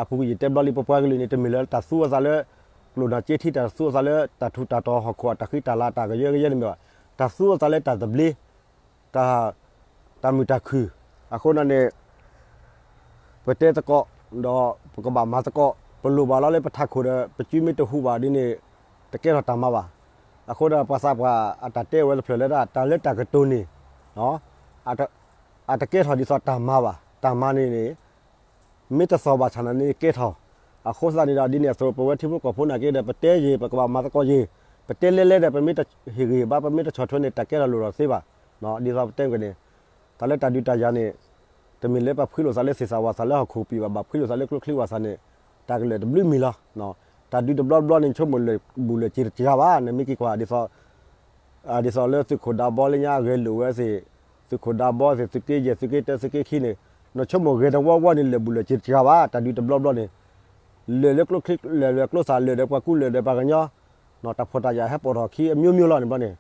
အပူၤကွံာ်ယတဲဘျီလံ ပပှၤကလုာ်န့ၣ် တမ့ၢ်လၢတၢ်သူအသးလၢ ကျိၣ်နၢ်က့ထံ တၢ်သူအသးလၢတၢ်ထူးတၢ်တီၤဟီၣ်ခိၣ် တၢ်ဃံတၢ်လၤတၢ်ကယၢကယဲန့ၣ်မ့ၢ်ဘၣ်. တၢ်သူအသးလၢတၢ်သဘျ့ တၢ် တၢ်မုာ်တၢ်ခုၣ်. အဃိန့ၣ်န့ၣ် ပတဲသကိး ဒီးပကဘၣ်မၤသကိး ပလိၣ်ဘၣ်လီၤလၢပထးခိၣ်ဒီး ပစုမ့ၢ်တဟူးဘၣ်ဒ်န့ၣ် တကဲထီၣ်တၢ်မၤဘၣ်. အဃိဒီးပှၤသးပှၢ်အတၢ်တဲဝဲတဖျၢၣ်လၢဒၣ် တၢ်လၢတၢ်ကတိၤန့ၣ် အတကဲထီၣ်ဒ်သိးတၢ်မၤဘၣ်. တၢ်မၤန့ၣ်န့ၣ် မ့ၢ်တသီၣ်ဘၣ်ဆၣ်န့ၣ်န့ၣ်ကဲထီၣ်. အဃိသတးန့ၣ်ဒီး ဒ်န့ၣ်အသိး ပဝဲထံဖိကီၢ်ဖိနာ်က့ဒီး ပတဲယံာ် ပကဘၣ်မၤသကိးယံာ်, ပတဲလဲလဲဒီး ပမ့ၢ်တဟ့ၣ်ဂံၢ်ဘါ ပမ့ၢ်တဆီၣ်ထွဲန့ၣ် တၢ်ကဲထီၣ်လိၣ်ထီၣ်သ့ဘၣ်. ဒ်သိးပတဲက့ၤန့ၣ် တၢ်လၢတၢ်ဒုးတၢ်ယၤန့ၣ် တမ့ၢ်လၢပဖှံလိာ်သးလၢသ့ၣ်သၣ်ဝၣ်သၣ်လၢဟီၣ်ခိၣ်ပံာ်ဘၣ်, ဘၣ်ဖှံလိာ်သးလၢကျိချံဝၣ်သၣ်န့ၣ် တၢ်ကလၢာ်တဘျုးမံၤလီၤ. တၢ်ဒုးတဘျီဘျီန့ၣ် ဆိကမိၣ်လၢာ်ဘူၣ်လၢာ်စ့ၤတစှၤဘၣ်. နမ့ၢ်က့ၤကွၢ်ဒ်သိး ဒ်သိးလၢသုးခိၣ်ဒးဘီလၢညါဂဲၤလိာ်ဝဲသ့ၣ်, သုးခိၣ်ဒးဘီသ့ၣ် သုးက့ယဲၢ် သုးက့တၢ သုးက့ခံန့ၣ် နဆိကမိၣ်ဂဲၤတဝီဝီန့ၣ် လၢာ်ဘူၣ်လၢာ်စ့ၤတစှၤဘၣ်. တၢ်ဒုးတဘျီဘျီန့ၣ် လၢာ်လၢကျိချံ လၢာ်လၢကျိသၣ် လၢာ်ဒီးပှၤကူ လၢာ်ဒီးပှၤကညီ တၢ်ဖှီၣ်တၢ်ယာ်ဟဲပိာ်ထီၣ်ခံအမျိုးမျိုးလီၤန့ၣ်ဘျီန့ၣ်.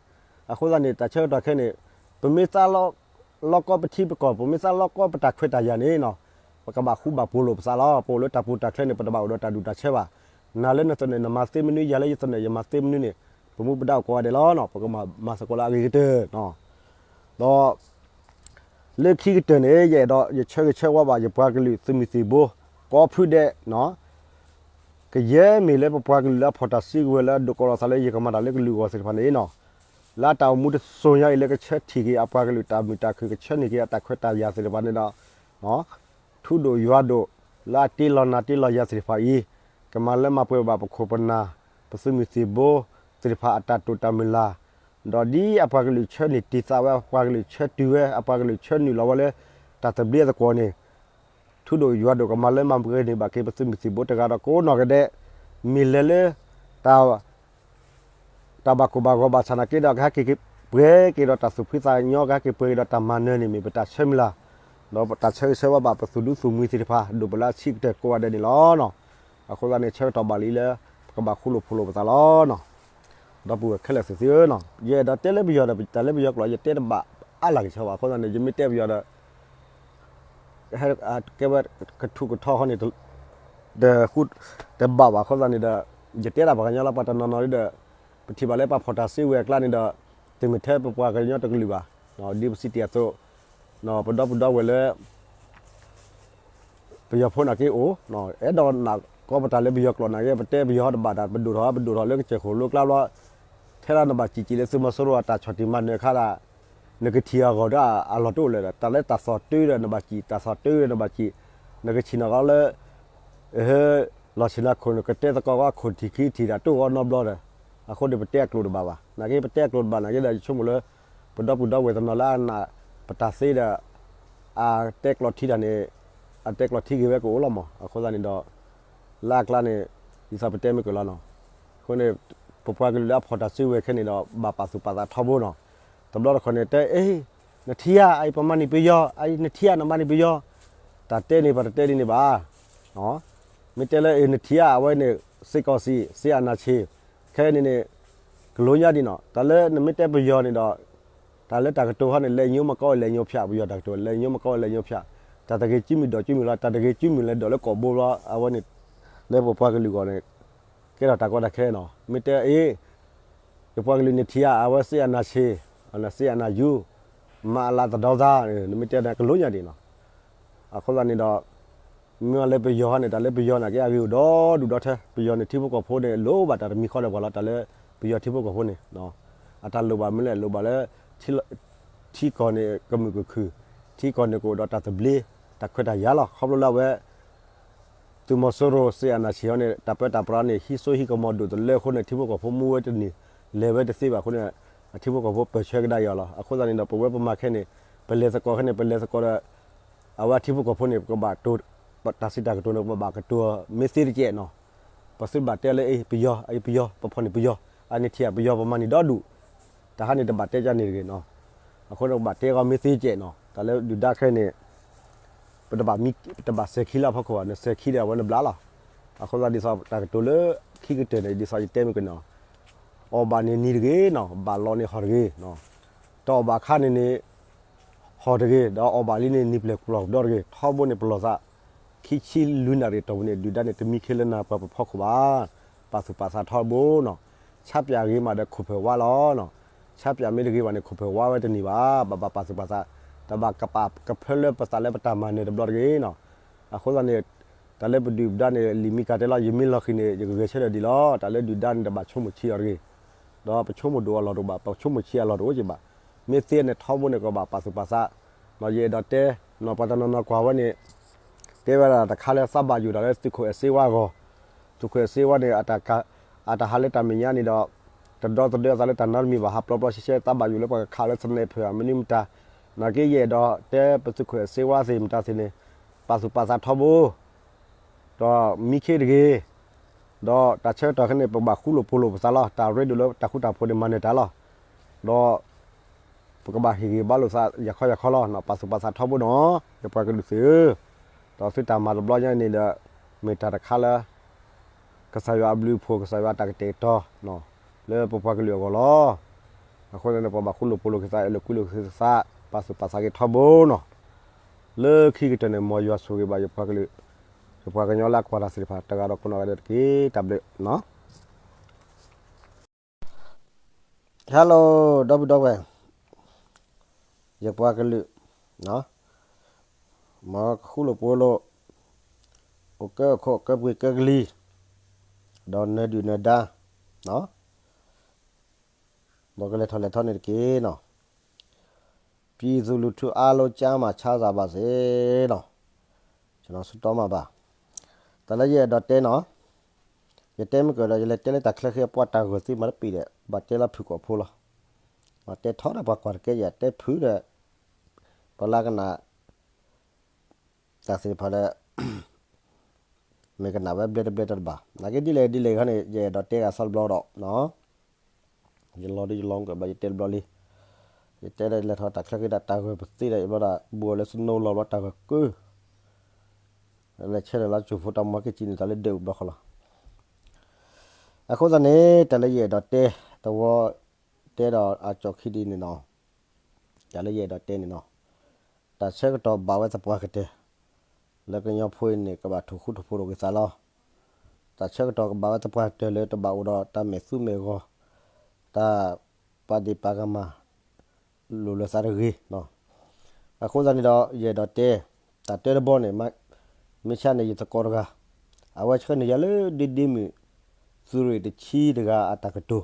အဃိသတးန့ၣ် တၢ်ဆၢကတီၢ်ခဲန့ၣ် ပမ့ၢ်သးလီၤကီပထံပကီၢ် ပမ့ၢ်သးလီၤကီပတၢ်ခွဲးတၢ်ယာ်န့ၣ်နီၤ ပကဘၣ်ဃူဘၣ်ဖိးလိာ်ပသးလီၤ. ပအိၣ်လၢတၢ်ပူၤတၢ်ချၢန့ၣ် ပတဘၣ်အိၣ်ဒီးတၢ်ဒူၣ်တၢ်ဆၢဘၣ်. နၤလၢနသနၢၣ်နမၤသ့မနုၤ ယၤလၢယသနၢၣ်ယမၤသ့မနုၤန့ၣ် ပမူပဒါအိၣ်ကိးဂၤဒဲးလီၤ. ပကမၤသကိးလၢအဂ့ၤကတၢၢ် ဒီး လၢခံကတၢၢ်န့ၣ် ယအဲၣ်ဒိးယဆၢဂ့ၤဆၢဝါဘၣ် ယပှၤကလုာ်သုးမုၢ်သံၣ်ဘိ ကိးဖုဒဲး ကယဲၢ်မ့ၢ်လၢပပှၤကလုာ်လၢအဖီၣ်တၢ်စုကဝဲၤလၢအဒိးကိးလီၤသးလၢယကမၤတၢ်လၢကလုာ်အဂီၢ်သ့ၣ်တဖၣ်န့ၣ်နီၤ လၢအတၢ်အိၣ်မူတစိၤညါအံၤလၢကဆၢထံၣ်က့ၤအပှၤကလုာ်တၢ်မုာ်တၢ်ခုၣ် ကဆၢန့ၢ်က့ၤအတၢ်ခွဲးတၢ်ယာ်သ့ၣ်တဖၣ်န့ၣ်ဒီး ထူဒိၣ်ယွၤဒိၣ် လၢအတ့လီၤနၤတ့လီၤယၤသ့ၣ်တဖၣ်အံၤ ကမၤလၢမၤပှဲၤဘၣ်ပခိၣ်ပနၢ် ပသုးမုၢ်သံၣ်ဘိသ့ၣ်တဖၣ်အတၢ်တိာ်တၢ်မုၢ်လၢ် ဒီးဒ်အပှၤကလုာ်ဆၢန့ၢ်တံာ်သးဝဲ အပှၤကလုာ်ဆၢတုၤဝဲ အပှၤကလုာ်ဆၢနုာ်လီၤဝဲလၢ တၢ်သဘျ့အသကွီၤန့ၣ် ထူဒိၣ်ယွၤဒိၣ်ကမၤလၢမၤပှဲၤန့ၢ်ဘၣ်က့ၤ ပသုးမုၢ်သံၣ်ဘိတဂၤဒီးကိးနီၢ်ဂၤဒဲး မ့ၢ်လဲၤလၢ တၢ် တၢ်ဘၣ်ကိၢ်ဘၣ်ဂီၤဘၣ်ဆၣ်နာ်က့ဒီး ကဟဲက့ၤပှဲၤက့ၤဒီးတၢ်သူၣ်ဖှံသးညီ ကဟဲက့ၤပှဲၤက့ၤဒီးတၢ်မၤနၢၤန့ၣ် မ့ၢ်ပတၢ်ဆၢမုၢ်လၢ် ဒီးပတၢ်ဆၢဂ့ၤဆၢဝါဘၣ်ပသုးဒူသုးမုၢ်သ့ၣ်တဖၣ် ဒိၣ်ပလၢအဆံးကတၢၢ်ကိးဂၤဒဲးန့ၣ်လီၤ. အဃိသတးန့ၣ် ဆၢကတီၢ်ဘၣ်လံလၢ ပကဘၣ်ဃူလိာ်ဖိးလိာ်ပသးလီၤ. ဒီပုၢ်ဝဲၢ်ခဲလၢာ်သ့ၣ်ဧၢ, ယအဲၣ်ဒိးတဲလၢပယီၤဒီး တၢ်လၢပယီၤကျိာ် ယတဲတဘၣ်အါလၢ်ကဆၢဘၣ်. အဃိသတးန့ၣ် ယမ့ၢ်တဲပယီၤဒီး ဟဲကဲဝဲကထူးကထီဃီန့ၣ် တဃူတဘၣ်ဘၣ်အဃိသတးန့ၣ်ဒီး ယတဲဒၣ်ပှၤကညီလၢပှၤတနီၤနီၤဒီး ပထံၣ်ဘၣ်လၢပှၤဖီၣ်တၢ်စုဝဲၤအကျါန့ၣ်ဒီး တမ့ၢ်ထဲပပှၤကညီတကလုာ်ဘၣ်, ဒ်ပစံးတ့ၢ်အသိး ပဒီပုၢ်ဒီဝဲၢ်လၢ ပယီၤဖိနာ်က့အိၣ်, အဲၣ်ဒိးနၢ်ကီပတၢ်လၢပယီၤကျိာ်နာ်က့ ပတဲပယီၤတဘၣ်တၢ် ပဒိၣ်ထီၣ် ပဒိၣ်ထီၣ်လၢကစၢၢ်ခိၣ်လိကျါဘျီ ထဲဒၣ်နဘၣ်စံၣ်စံၣ်လၢသုးမီၤစိရိၤအတၢ်ဆီၣ်တံၢ်မၤနၢၤအခါဒၣ် နကထံၣ်အဂီၢ်ဒီးအလီၢ်တအိၣ်လၢၤဒီး တၢ်လၢတၢ်သီၣ်တုဒီးနဘၣ်စံၣ် တၢ်သီၣ်တုဒီးနဘၣ်စံၣ် နကထံၣ်နီၣ်ကီးလၢ လီၢ်ဆ့ၣ်နီၤခိၣ် နကတဲသကိးကီးခိၣ်ထံၣ်ခံထံၣ်တၢ်တအိၣ်အီၤနီတဘျီဒီး အဃိန့ၣ် ပတဲအကျိာ်တဘၣ်ဘၣ်. နာ်က့ ပတဲအကျိာ်တဘၣ်နာ်က့ဒီး ယဆိကမိၣ်လၢ ပဒီပုၢ်ဒီဝဲၢ်တနီၤလၢအနာ်ပတၢ်သ့ဒီး အတဲကျိာ်ထံတၢ်န့ၣ် အတဲကျိာ်ထံဂ့ၤဝဲကအိၣ်လီၤမး. အဃိသတးန့ၣ်ဒီး လၢအကျါန့ၣ် ဒ်သိးပတဲမ့ၢ်ကလီၤနီၤ. အဃိန့ၣ် ပပှၤကလုာ်လၢအဖီၣ်တၢ်စုဝဲၤခဲန့ၣ်ဒီး ဘၣ်ပာ်သူၣ်ပာ်သးထီဘိနီၤ. တဘျီတခီၣ်န့ၣ် တဲအ့ နထံၣ်ဧါ အအံၤပမၤန့ၢ်ပယီၤ အအံၤနထံၣ်ဧါ နမၤန့ၢ်ပယီၤ တၢ်တဲန့ၣ် ပှၤတတဲဒ်န့ၣ်ဘၣ်. မ့ၢ်တဲလၢအ့ နထံၣ်ဧါ အဝဲန့ၣ် စစ်ကောင်စီ စစ်အာဏာရှင် ခဲအံၤန့ၣ်န့ၣ် ကလိညါဒံးနီၤ. တၢ်လၢနမ့ၢ်တဲပယီၤန့ၣ်ဒီး တၢ်လၢတၢ်ကတိၤဟီန့ၣ် လက်ညှိုးမကောင်းရင် လက်ညှိုးဖြတ် ပယီၤတၢ်ကတိၤ လက်ညှိုးမကောင်းရင် လက်ညှိုးဖြတ် တၢ်တဂ့ၤစုမုၢ်ဒိၣ်စုမုၢ်လီၤ တၢ်တဂ့ၤစုမုၢ်လဲၤဒိးလၢကိာ်ဘိဘျီ အဝဲန့ၣ် လၢပပှၤကလုာ်အဂီၢ်န့ၣ် ကဲထီၣ်တၢ်ကီတၢ်ခဲနီၤ. မ့ၢ်တဲအ့ ယပှၤကလုာ်န့ၣ်ထံၣ်ဧါ အဝဲ စစ်အာဏာရှင် စစ်အာဏာရှင် မၤအလၤသဒီသါ နမ့ၢ်တဲန့ၣ် ကလိညါဒံးနီၤ. အဃိသတးန့ၣ်ဒီး မ့ၢ်လၢပယီၤဟီန့ၣ် တၢ်လၢပယီၤနာ်က့အဂ့ၢ်အိၣ်ဒီဒူၣ်ဒီထၢ ပယီၤန့ၣ်ထံဖိကီၢ်ဖိန့ၣ် လိၣ်ဘၣ်တၢ်တမံၤဃီဒီးပှၤလီၤ တၢ်လၢပယီၤထံဖိကီၢ်ဖိန့ၣ် အတၢ်လိၣ်ဘၣ်မနုၤလဲၣ် လိၣ်ဘၣ်လၢ ထံကီၢ်န့ၣ်ကမုာ်ကခုၣ် ထံကီၢ်န့ၣ်ကအိၣ်ဒီးတၢ်သဘျ့ တၢ်ခွဲးတၢ်ယာ်လီၤ. ခီဖျိလၢအဝဲ သုးမီၤစိရိၤ စစ်အာဏာရှင် ဟီန့ၣ် တၢ်ပၢတၢ်ပြးန့ၣ် ဟံးစိဟံးကမီၤဒိၣ်တလၢအဃိန့ၣ် ထံဖိကီၢ်ဖိမူဝဲတန့ၢ် လဲၤဝဲတသ့ဘၣ်အဃိန့ၣ် အထံဖိကီၢ်ဖိပၢၢ်ဆၢကဒါက့ၤအီၤလီၤ. အဃိသတးန့ၣ်ဒီး ပဝဲပမၤခဲန့ၣ် ပလဲၤသကိးခဲန့ၣ် ပလဲၤသကိးဒီး အဝဲအထံဖိကီၢ်ဖိန့ၣ် ပကဘၣ်တိၢ် တၢ်စံးတၢ်ကတိၤန့ၣ် ပဘၣ်ကတိၤမ့ၢ်သ့တကဲးနီၤ. ပသုတဘၣ်တဲလၢအ့ ပယီၤ အအံၤပယီၤ ပဖီၣ်န့ၢ်ပယီၤ အန့ၣ်ထံၣ်ဧါ ပယီၤ ပမၤန့ၢ်ဒီဒူၣ် တၢ်ဟါန့ၣ်တဘၣ်တဲကန့ၣ်တဂ့ၤနီၤ. အဃိန့ၣ် ပဘၣ်တဲကီးမ့ၢ်သ့ကဲးနီၤ. တၢ်လၢဒုၣ်ဒါခဲအံၤန့ၣ် ပတဘၣ်မံ ပတဘၣ်စဲၤခံလၢအဖီခိၣ်ဘၣ် နစဲၤခံဒီးအဝဲနဘျါလီၤ. အဃိသတးဒ်သိးတၢ်ကတိၤလၢခံကတၢၢ်န့ၣ် ဒ်သိးယတဲမ့ၢ်ကန့ၣ် အီၣ်ဘၣ်န့ၣ်နံၤတဂ့ၤနီၤ ဘၣ်လီၤန့ၣ်ဟီၣ်တဂ့ၤ တအီၣ်ဘၣ်အခါန့ၣ်န့ၣ် ဟီၣ်တဂ့ၤ ဒီးအီၣ်ဘၣ်လံန့ၣ်နံၤပျဲၢ်ပျီၢ်ကဒီးတဂ့ၤ ထီဘိန့ၣ်ပလီၢ်သး ခံဆံလွံၢ်နၣ်ရံၣ်တီၢ်ပူၤန့ၣ် ဒုၣ်ဒါန့ၣ်တမံခ့လၢနၤပှၤပဖီခိၣ်ဘၣ်. ပာ်သူၣ်ပာ်သးထီဘိနီၤ. ဆါပၠးဂ့ၤမးဒီးခိၣ်ဖၢၣ်ဝါလီၤနီၤ. ဆါပၠးမ့ၢ်တဂ့ၤဘၣ်န့ၣ် ခိၣ်ဖၢၣ်ဝါဝဲတန့ၢ်ဘၣ်. ဘၣ်ဘၣ်ပာ်သူၣ်ပာ်သး တဘၣ်ကပာ်ကဖၢလၢပသးလၢပတၢ်မၤနၢၤတဘျီတဂ့ၤနီၤ. အဃိသတးန့ၣ် တၢ်လၢပဒုၣ်ပဒါန့ၣ် လံာ်မံကၤတဲလီၤ ယမ့ၢ်လီၤဃံၤန့ၣ် ယကဂဲၤဆၢထၢၣ်ဒံးလီၤ. တၢ်လၢဒုၣ်ဒါန့ၣ် တဘၣ်ဆိကမိၣ်ဆံးအီၤတဂ့ၤ ဒီးပဆိကမိၣ်ဒိၣ်အလီၢ်တအိၣ်ဘၣ် ပဆိကမိၣ်ဆံးအလီၢ်တအိၣ်က့ဘၣ်. မ့ၢ်သ့န့ၣ်ထီဘိန့ၣ် ကဘၣ်ပာ်သူၣ်ပာ်သး ယအဲၣ်ဒိးတဲ ပှၤတနီၤနီၤကွၢ်ဝဲန့ၣ် တဲဝဲဒၣ်တခါလၢသးဘၣ်ယိၣ်တၢ်လၢသုးခိၣ်အဲၣ်စ့ဝါအဂီၢ်, သုးခိၣ်အဲၣ်စ့ဝါန့ၣ် အတၢ်ဟးလၢတၢ်မဲာ်ညါန့ၣ်ဒီး တဒီသဒၢအသးလၢတၢ်နီတမံၤဘၣ် ဟးပျီပျီဆှဲဆှဲ သးဘၣ်ယိၣ်လၢပှၤကခးလၢ sniper မနုၤမတၤ, နာ်က့ယအဲၣ်ဒိးတဲပသုးခိၣ်အဲၣ်စ့ဝါသ့ၣ်မတၤသ့ၣ်န့ၣ် ပာ်သူၣ်ပာ်သးထီဘိ ဒီးမံခ့တဂ့ၤ, ဒီးတၢ်ဆၢကတီၢ်ခဲန့ၣ် ပဘၣ်ဃူလိာ်ဖိးလိာ်ပသးလီၤ. တၢ်ရ့ဒိၣ်လၢတၢ်ဃူတၢ်ဖိးန့ၣ်မၤနၢၤတၢ်လီၤ. ဒီး ပကဘၣ်ဟ့ၣ်ဂံၢ်ဘါလိာ်သးယၤခီယၤခီလီၤ. ပာ်သူၣ်ပာ်သးထီဘိနီၤ ယပှၤကလုာ်သ့ၣ်ဧၢ, ဒီးသုတၢ်မၤတဘျီညါန့ၣ်ဒီး မ့ၢ်တၢ်တခါလၢ ကစၢ်ယွၤအဘျုးအဖှိၣ် ကစၢ်ယွၤအတၢ်ကတဲာ်ကတီၤ လၢပပှၤကလုာ်အဂီၢ်လီၤ. အဃိသတးန့ၣ် ပဘၣ်ဃူလိာ်ဖိးလိာ်က့ၤသး အဲၣ်လိာ်ကွံလိာ်က့ၤသး ပာ်သူၣ်ပာ်သးက့ၤထီဘိနီၤ. လၢခံကတၢၢ်န့ၣ် မ်ယွၤဆိၣ်ဂ့ၤဘၣ်ယပှၤကလုာ်, ယပှၤကညီလၢအကွၢ်တၢ်သ့ၣ်တဖၣ် တဂၤဒီးကိးနီၢ်ဂၤဒဲးတက့ၢ်. တၢ်ဘျုးနီၤ. Hello ဒီပုၢ်ဒီဝဲၢ်, ယပှၤကလုာ်, မ်ကဃူလိာ်ဖိးလိာ်, အိၣ်ကၢအိၣ်ခိးကၢပှ့ၤကၢကလံၤ, ဒီးနၢၤဒုၣ်နၢၤဒါ, မ်ကလဲၤထီၣ်လဲၤထီန့ၣ်တက့ၢ်နီၤ. ပြည်သူလူထုအားလုံး ကျန်းမာချမ်းသာပါစေနီၤ. ကျွန်တော်ဆုတောင်းမှာပါ. တၢ်လၢယအဲၣ်ဒိးတဲနီၤ, ယတဲမ့ၢ်ကဒီး ယလဲၤတဲလၢတၢ်ချၢဃ့အပှၤတၢ်ဂၢၢ်သ့မၤတပံာ်ဒီး ဘၣ်တဲလၢဖုၣ်ကိာ်ဖိလီၤ. တဲထီဒီးပှၤကွၢ်တကဲယၤ တဲဖုၣ်ဒီး ပှၤလၢကနၣ် တၢ်သ့ၣ်တဖၣ်ဒီး မ့ၢ်ကနၣ်ဝဲဘျဲတဘျဲတဘၣ်. နာ်က့ဒ်လဲၣ်ဒ်လဲၣ်ခီန့ၣ် ယအဲၣ်ဒိးတဲဂၤစီတဘျီဒီး ယလီၤဒ်ယလီၤကဘျီ ယတဲတဘျီလံ. ယတဲဒီးလဲၤထီၣ်တၢ်ချၢဃ့ဒၣ်တၢ်ဂၢၢ်ပသ့ဒီး ယဘျီဒၣ်ဘူးအီၤလၢ snow လီၤဘျီတၢ်ဂၢၢ်ကု လဲၤဆဲးဒီးလၢကၠိၣ်ဖိတၢ်မၤက့ၤကံန့ၣ် တၢ်လၢဒဲးအိၣ်ဘျီဃီလီၤ. အဃိသတးန့ၣ် တၢ်လၢယအဲၣ်ဒိးတဲ တဝီ တဲဒီးအကၠီၣ်ခံဒ်န့ၣ်နီၤ. တၢ်လၢယအဲၣ်ဒိးတဲန့ၣ်နီၤ, တၢ်ဆၢကတီၢ်ဘၣ်ဝဲသပှၢ်ကတၢၢ် လၢကညီဖိအံၤန့ၣ် ကဘၣ်ထိၣ်ဃူထိၣ်ဖိးလိာ်က့ၤသးလီၤ. တၢ်ဆၢကတီၢ်ကဘၣ်ဝဲသပှၢ်တၢၢ်လၢတဘၣ်အိၣ်ဒီးတၢ်မဲာ်သူမဲာ်ဂီၤ, တၢ်ပာ်ဒ့ၣ်ပာ်ကမၣ် လိာ်လၢသးတဂ့ၤ. အဃိသတးန့ၣ်ဒီး ယအဲၣ်ဒိးတဲ တၢ်တဲတဘီန့ၣ် မ့ၢ်ဆါန့ၣ်ယသကိးတဂၤ, အဝဲဆှၢန့ၢ်ယၤလၢဒ့ဒ့မုၢ် သုးရ့ၣ်တဆံတဂၤအတၢ်ကတိၤ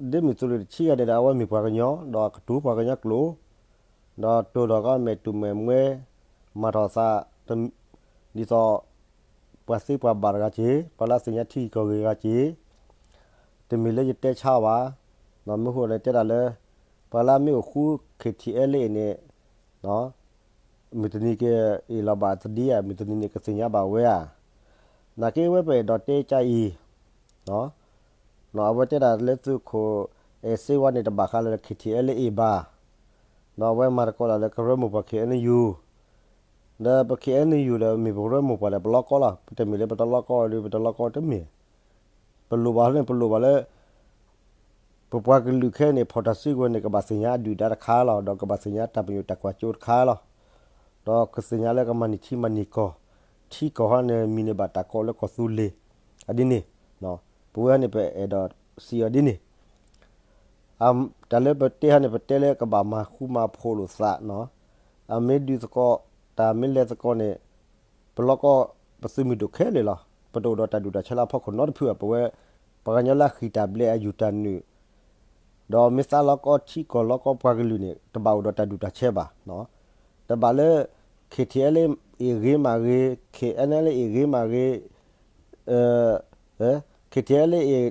ဒီးဒ့မုၢ်သုးရ့ၣ်တဆံဂၤန့ၣ်ဒီး အဝဲမ့ၢ်ပှၤကညီ ဒီးကတိၤပှၤကညီကျိာ်, ဒီးတိၢ်ဒီးကီမဲာ်တူာ်မဲာ်မွဲ, မၤထီၣ်သး ဒ်သိး ပှၤသ့ပှၤဘၣ်တဂၤက့ၤ, ပှၤလၢအသ့ၣ်ညါထံကီၢ်ဂ့ၤတဂၤက့ၤ, တမ့ၢ်လၢယတဲဆါဘၣ်, မ့ၢ်ဃိန့ၣ်တဲဒၣ်လၢ ပှၤလၢအမ့ၢ်အိၣ်ဃူ ခ့ၣ်ထံၣ်အဲလ့ၣ်အ့ၣ်န့ၣ် မုၢ်တနံၤကအ့ၣ်လီၤဘၣ်သဒံဧါ, မုၢ်တနံၤန့ၣ်ကသ့ၣ်ညါဘၣ်ဝဲဧါ. နာ်က့ဝဲပအဲၣ်ဒိးတဲကါအံၤ, အဝဲတဲဒၣ်လၢသုးခိၣ်အဲၣ်စ့ဝါန့ၣ် တဘၣ်ဃးလၢ ခ့ၣ်ထံၣ်အဲလ့ၣ်အ့ၣ်ဘၣ်, ဒီးအဝဲမၤသကိးဒၣ်လၢကရၢမိၢ်ပှၢ် ခ့ၣ်အဲၣ်ယူၣ်, ဒီးပ ခ့ၣ်အဲၣ်ယူၣ် ဒီးမ့ၢ်ပကရၢမိၢ်ပှၢ်ဒီး ပလီၢ်ကီလီၤ, ပတမ့ၢ်လၢပတလီၢ်ကီဒီး ပတလီၢ်ကီတမ့ၢ်, ပလိၣ်ဘၣ်န့ၣ် ပလိၣ်ဘၣ်လၢ ပပှၤကလုာ်ခဲအံၤန့ၣ် ဖီၣ်တၢ်စုကဝဲၤန့ၣ် ကဘၣ်သ့ၣ်ညါအဒုၣ်ဒါတခါလီၤ, ဒီးကဘၣ်သ့ၣ်ညါတၢ်ပညိၣ်တၢ်ကွၢ်စိတခါလီၤ, ဒီးကသ့ၣ်ညါလၢကမၤန့ၢ်ထံမၤန့ၢ်ကီၢ်, ထံကီၢ်ဟီန့ၣ် မံၤန့ၢ်ဘၣ်တၢ်ကိးလၢကီၢ်သူလ့ၤ, အဒ်န့ၣ်, ပဝဲန့ၣ် ပအဲၣ်ဒိးစံးအီၤဒ်န့ၣ် တၢ်လၢပတဲဟီန့ၣ် ပတဲလၢကဘၣ်မၤဃူမၤဖိးလိာ်သး, အမ့ၢ်ဒုးသကိး တၢ်မ့ၢ်လဲၤသကိးန့ၣ် ပလီၢ်ကီ ပသုးမုၢ်ဒိၣ်ခဲလၢာ်လီၤ. ပတအိၣ်ဒီးတၢ်ဒူၣ်တၢ်ဆၢလၢအဖီခိၣ်နီတဖုဘၣ်. ပဝဲ ပှၤကညီလၢအဃံၢ်တၢ်ဘျဲးအယူၢ်တၢ်နုာ်, ဒီးမ့ၢ်သးလီၢ်ကီထံကီၢ်လီၢ်ကီပှၤကလုာ်န့ၣ် တဘၣ်အိၣ်ဒီးတၢ်ဒူၣ်တၢ်ဆၢဘၣ်. တဘၣ်လၢ ခ့ၣ်ထံၣ်အဲလ့ၣ်အ့ၣ်ဂ့ၤမးဂ့ၤ, ခ့ၣ်အဲၣ်အဲလ့ၣ်အ့ၣ်ဂ့ၤမးဂ့ၤ, ခ့ၣ်ထံၣ်အဲလ့ၣ်အ့ၣ်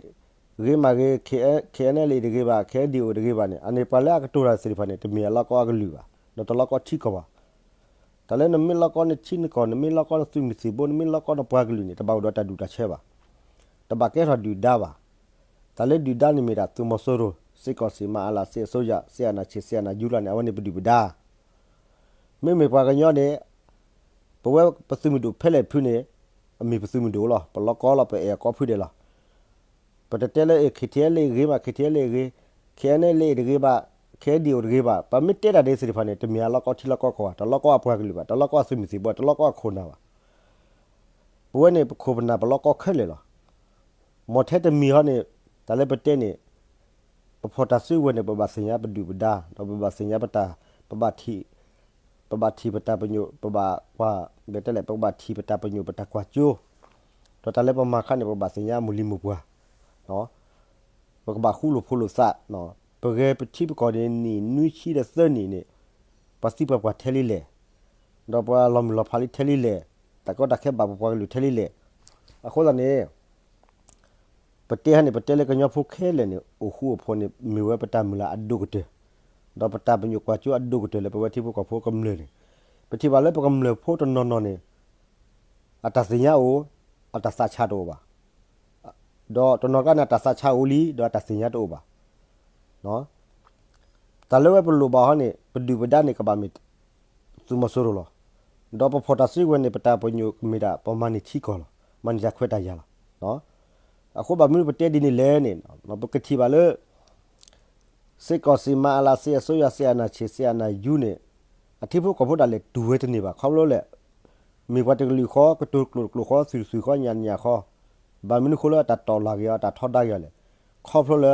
ဂ့ၤမးဂ့ၤ, ခ့ၣ်အဲၣ်အဲလ့ၣ်တဂ့ၤဘၣ်, ခဲဒံၣ်အိၣ်တဂ့ၤဘၣ်န့ၣ် အန့ၣ်ပှၤလၢအကတိၤတၢ်သ့ၣ်တဖၣ်န့ၣ် တမ့ၢ်အလီၢ်ကီအကလုာ်ဘၣ်, ဒီးတလီၢ်ကီထံကီၢ်ဘၣ်. တၢ်လၢနမ့ၢ်လီၢ်ကီနထံနကီၢ်, နမ့ၢ်လီၢ်ကီနသုးမုၢ်သံၣ်ဘိ, နမ့ၢ်လီၢ်ကီနပှၤကလုာ်န့ၣ် တဘၣ်အိၣ်ဒီးတၢ်ဒူၣ်တၢ်ဆၢဘၣ်. တဘၣ်ကဲထီၣ်ဒုၣ်ဒါဘၣ်. တၢ်လၢဒုၣ်ဒါန့ၣ်မ့ၢ်ဒၣ်သုးမီၤစိရိၤ, စစ်ကောင်စီ မအလ စစ်အစိုးရ, စစ်အာဏာရှင်, စစ်အာဏာယူၢ်လီၤန့ၣ် အဝဲန့ၣ်ပဒုၣ်ပဒါ မ့မ့ၢ်ပှၤကညီန့ၣ် ပဝဲပသုးမုၢ်ဒိၣ်ဖဲလဲၣ်တဖုန့ၣ် အမ့ၢ်ပသုးမုၢ်ဒိၣ်လီၤ. ပလီၢ်ကီလီၤ, ပအဲၣ်အကီဖုဒဲးလီၤ. ပတတဲလၢ ခ့ၣ်ထံၣ်အဲလ့ၣ်ဂ့ၤမး, ခ့ၣ်ထံၣ်အဲလ့ၣ်ဂ့ၤ, ခ့ၣ်အဲၣ်အဲလ့ၣ်တဂ့ၤဘၣ်, ခဲဒံၣ်အိၣ်တဂ့ၤဘၣ်. ပမ့ၢ်တဲတၢ်ဒ်သ့ၣ်တဖၣ်န့ၣ် တမ့ၢ်အလီၢ်ကီထံလီၢ်ကီကီၢ်ဘၣ်, တလီၢ်ကီအပှၤကလုာ်ဘၣ်, တလီၢ်ကီအသုးမုၢ်သံၣ်ဘိ, တလီၢ်ကီအခိၣ်နၢ်ဘၣ်. ပဝဲန့ၣ် ပခိၣ်ပနၢ်ပလီၢ်ကီခဲလၢာ်လီၤ. မ်ထဲတမံၤဟီန့ၣ် တၢ်လၢပတဲန့ၣ် ပဖီၣ်တၢ်စုကဝဲၤန့ၣ် ပဘၣ်သ့ၣ်ညါပဒုၣ်ပဒါ, ဒီးပဘၣ်သ့ၣ်ညါပတၢ်, ပဘၣ်ထံၣ်, ပဘၣ်ထံၣ်ပတၢ်ပညိၣ်, ပဘၣ်ကွၢ်, ဘၣ်တဲလဲၣ်, ပကဘၣ်ထံၣ်ပတၢ်ပညိၣ်ပတၢ်ကွၢ်စိ, ဒီးတၢ်လၢပမၤခါန့ၣ် ပကဘၣ်သ့ၣ်ညါမိၢ်လံၤမိၢ်ပှၢ်, ပကဘၣ်ဃူလိာ်ဖိးလိာ်သး, ပဂဲၤပထံပကီၢ်န့ၣ် နံၣ်နွံဆံဒီးသၢနံၣ်န့ၣ် ပှၤသံပှၤပှၢ်ထဲလံလဲၣ်, ဒီးပှၤလီၤမုၢ်လီၤဖးလံထဲလံလဲၣ်, တၢ်ကီတၢ်ခဲဘၣ်ပပှၤကလုာ်ထဲလံလဲၣ်. အဃိသတးန့ၣ် ပတဲဟီန့ၣ် ပတဲလၢကညီဖိခဲလၢာ်န့ၣ် အိၣ်ဃူအိၣ်ဖိးန့ၣ် မ့ၢ်ဝဲပတၢ်မုၢ်လၢ်အဒိၣ်ကတၢၢ်, ဒီးပတၢ်ပညိၣ်ကွၢ်စိအဒိၣ်ကတၢၢ်လၢပဝဲထံဖိကီၢ်ဖိကမျၢၢ်န့ၣ်, ပထံၣ်ဘၣ်လၢပကမျၢၢ်ဖိတနီၤနီၤန့ၣ် အတၢ်သ့ၣ်ညါအိၣ်, အတၢ်သးဆးတအိၣ်ဘၣ်, ဒီးတနီၤကျါန့ၣ် အတၢ်သးဆးအိၣ်လံ ဒီးအတၢ်သ့ၣ်ညါတအိၣ်ဘၣ်. တၢ်လၢဝဲပလိၣ်ဘၣ်ဟီန့ၣ် ပဒုၣ်ပဒါန့ၣ် ကဘၣ်မ့ၢ်သုးမီၤစိရိၤလီၤ. ဒီးပဖီၣ်တၢ်စုကဝဲၤန့ၣ် ပတၢ်ပညိၣ်ကမ့ၢ်ဒၣ် ပမၤန့ၢ်ထံကီၢ်လီၤ, မၤန့ၢ်တၢ်ခွဲးတၢ်ယာ်လီၤ. အဃိဘၣ်မနုၤပတဲဒ်န့ၣ်လဲၣ်န့ၣ် ပကထံၣ်ဘၣ်လၢ စစ်ကောင်စီ မအလ စစ်အစိုးရ စစ်အာဏာရှင် စစ်အာဏာယူၢ်န့ၣ် အထံဖိကီၢ်ဖိဒၣ်လဲာ်တူၢ်ဝဲတန့ၢ်ဘၣ်. ခီဖျိလဲၣ်, မ့ၢ်ပှၤတကလုာ်ဃီ ကတိၤကျိာ်တကျိာ်ဃီ သုးတသုးဃီ ညၣ်တညၣ်ဃီ, ဘၣ်မနုၤဃိလၢအတၢ်တီၢ်လၢ်က့ၤအီၤ အတၢ်ထီဒါက့ၤအီၤလဲၣ်. ခီဖျိလၢ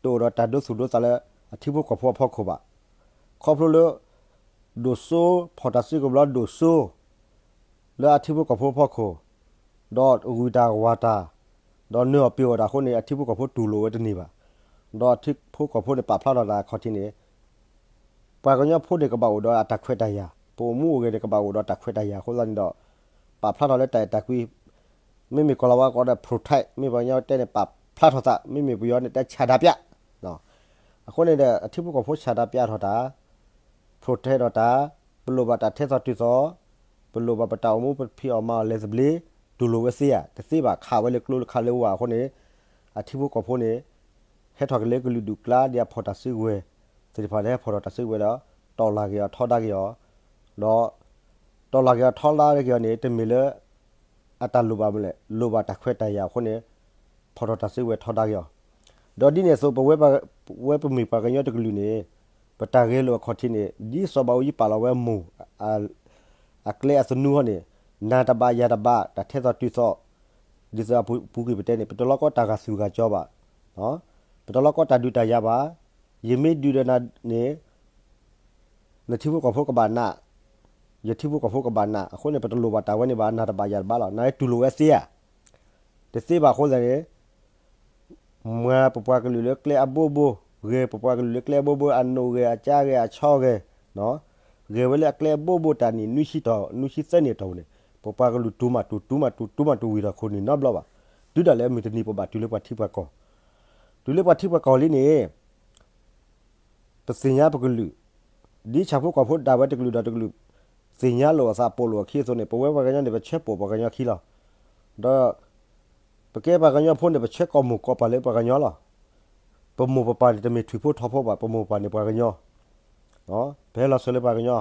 တအိၣ်ဒီးတၢ်ဒိသူၣ်ဒိသးလၢ အထံဖိကီၢ်ဖိအဖီခိၣ်ဘၣ်. ခီဖျိလၢ ဒိၣ်စိ ဖီၣ်တၢ်စုကဝဲၤဘျီဒိၣ်စိ လၢအထံဖိကီၢ်ဖိအဖီခိၣ်, ဒီးဂုၤတၢ်ဝၤတၢ်, ဒီးနၢၤအီၤပ့ၤအီၤတၢ်အဃိန့ၣ် အထံဖိကီၢ်ဖိတူၢ်လိာ်ဝဲတန့ၢ်ဘၣ်. ဒီးအထံဖိကီၢ်ဖိန့ၣ် ပာ်ဖျါထီၣ်တၢ်အခီၣ်ထံးန့ၣ် ပှၤကညီဖိန့ၣ် ကဘၣ်အိၣ်ဒီးအတၢ်ခွဲးတၢ်ယာ်, ပအိၣ်မူအိၣ်ဂဲၤန့ၣ် ကဘၣ်အိၣ်ဒီးတၢ်ခွဲးတၢ်ယာ်အဃိသတးန့ၣ်ဒီး ပာ်ဖျါထီၣ်လၢတၢ်အဲၣ်တၢ်ကွံ, မ့မ့ၢ်ကီၢ်လီၤဝါကိးဒီး protect, မ့ၢ်ပှၤကညီတဲန့ၣ် ပာ်ဖျါထီၣ်သး, မ့မ့ၢ်ပယီၤန့ၣ် တဲဆန္ဒပြ အဃိန့ၣ်ဒီး အထံဖိကီၢ်ဖိဆန္ဒပြထီၣ်တၢ်, protect ထီၣ်တၢ်, ပလိၣ်ဘၣ်တၢ်ထဲသိးတုၤသိး, ပလိၣ်ဘၣ်ပတၢ်အိၣ်မူပဖံးအီၣ်မၤအီၣ်လဲၤသဘျ့, တူၢ်လိာ်ဝဲသ့ဧါ, တသ့ဘၣ်, ခးဝဲလၢကျိလၢခးလၢဝၤအဃိန့ၣ်, အထံဖိကီၢ်ဖိန့ၣ် ဟဲထီၣ်က့ၤလၢကလုာ်ဒူၣ်ကျါ ဒ်အဖီၣ်တၢ်စုကဝဲၤသ့ၣ်တဖၣ်န့ၣ် ဟဲဖီၣ်ထီၣ်တၢ်စုကဝဲၤဒီး တီၢ်လၢ်က့ၤအီၤထီဒါက့ၤအီၤ, ဒီး တီၢ်လၢ်က့ၤအီၤထီဒါက့ၤအီၤန့ၣ် တမ့ၢ်လၢ အတၢ်လိၣ်ဘၣ်မနုၤလဲၣ်, လိၣ်ဘၣ်တၢ်ခွဲးတၢ်ယာ်အဃိန့ၣ် ဖီၣ်ထီၣ်တၢ်စုကဝဲၤထီဒါက့ၤအီၤ, ဒီးဒ်န့ၣ်အသိး ပဝဲပမ့ၢ်ပှၤကညီတကလုာ်န့ၣ် ပတၢ်ဂဲၤလိာ်အခီၣ်ထံးန့ၣ် ဒ်စီၤဘးအူကၠံပာ်လီၤဝဲအမိၢ် အ အကျဲအသနူဟီန့ၣ်, နၤတဘၣ်ယၤတဘၣ် တၢ်ထဲသိးတုၤသိး, ဒ်သိးအပူၤကွံာ်ပတဲန့ၣ် ပတလီၤကီတၢ်ဂာ်သူၣ်ဂာ်ကၠီဘၣ်, ပတလီၤကီတၢ်ဒုးတၢ်ယၤဘၣ်, ယမ့ၢ်ဒုးဒီးနၤန့ၣ် နထံဖိကီၢ်ဖိကဘၣ်နး, ယထံဖိကီၢ်ဖိကဘၣ်နး, အဃိန့ၣ် ပတလိၣ်ဘၣ်တၢ်ဝဲန့ၣ်ဘၣ်, နၤတဘၣ်ယၤတဘၣ်လီၤ, နၤတူၢ်လိာ်ဝဲသ့ဧါ, တသ့ဘၣ်အဃိသတးန့ၣ် မၤပပှၤကလုာ်လၢကျဲအဘိဘိ, ဂဲၤပပှၤကလုာ်လၢကျဲအဘိဘိ, အနိၣ်ဂဲၤ အကၠါဂဲၤ အဆီဂဲၤ, ဂဲၤဝဲလၢအကျဲအဘိဘိ တၢ်နံၣ်နွံဆံတီၢ် နွံဆံသၢနံၣ်အတီၢ်ပူၤန့ၣ် ပပှၤကလုာ်တူၢ်မးတူၢ် တူၢ်မးတူၢ် တူၢ်မးတူၢ်ဝံၤထီၣ်ခိၣ်နံၣ်နီတဘျီဘၣ်. တုၤဒၣ်လဲာ်မုၢ်တနံၤပဘၣ်တုၤလၢပှၤထံပှၤကီၢ်, တုၤလၢပှၤထံပှၤကီၢ်လံန့ၣ် ပသ့ၣ်ညါပကလုာ်, ဒ်ဆၣ်ဖိကီၢ်ဖိဒၣ်ဝဲတကလုာ်ဒီးတကလုာ် သ့ၣ်ညါလိာ်အသးပိာ်လိာ်အခံအသိးန့ၣ် ပဝဲပှၤကညီန့ၣ် ပဆၢပိာ်ပှၤကညီခံလီၤ. ဒီး ပကဲပှၤကညီဖိန့ၣ် ပဆၢကီၢ်မိၢ်ကီၢ်ပၢ်လၢပှၤကညီလီၤ. ပမိၢ်ပပၢ်န့ၣ် တမ့ၢ်ထွံၣ်ဖိထီဖိဘၣ်, ပမိၢ်ပပၢ်န့ၣ်ပှၤကညီ, ပဟဲလီၤစၢၤလၢပှၤကညီ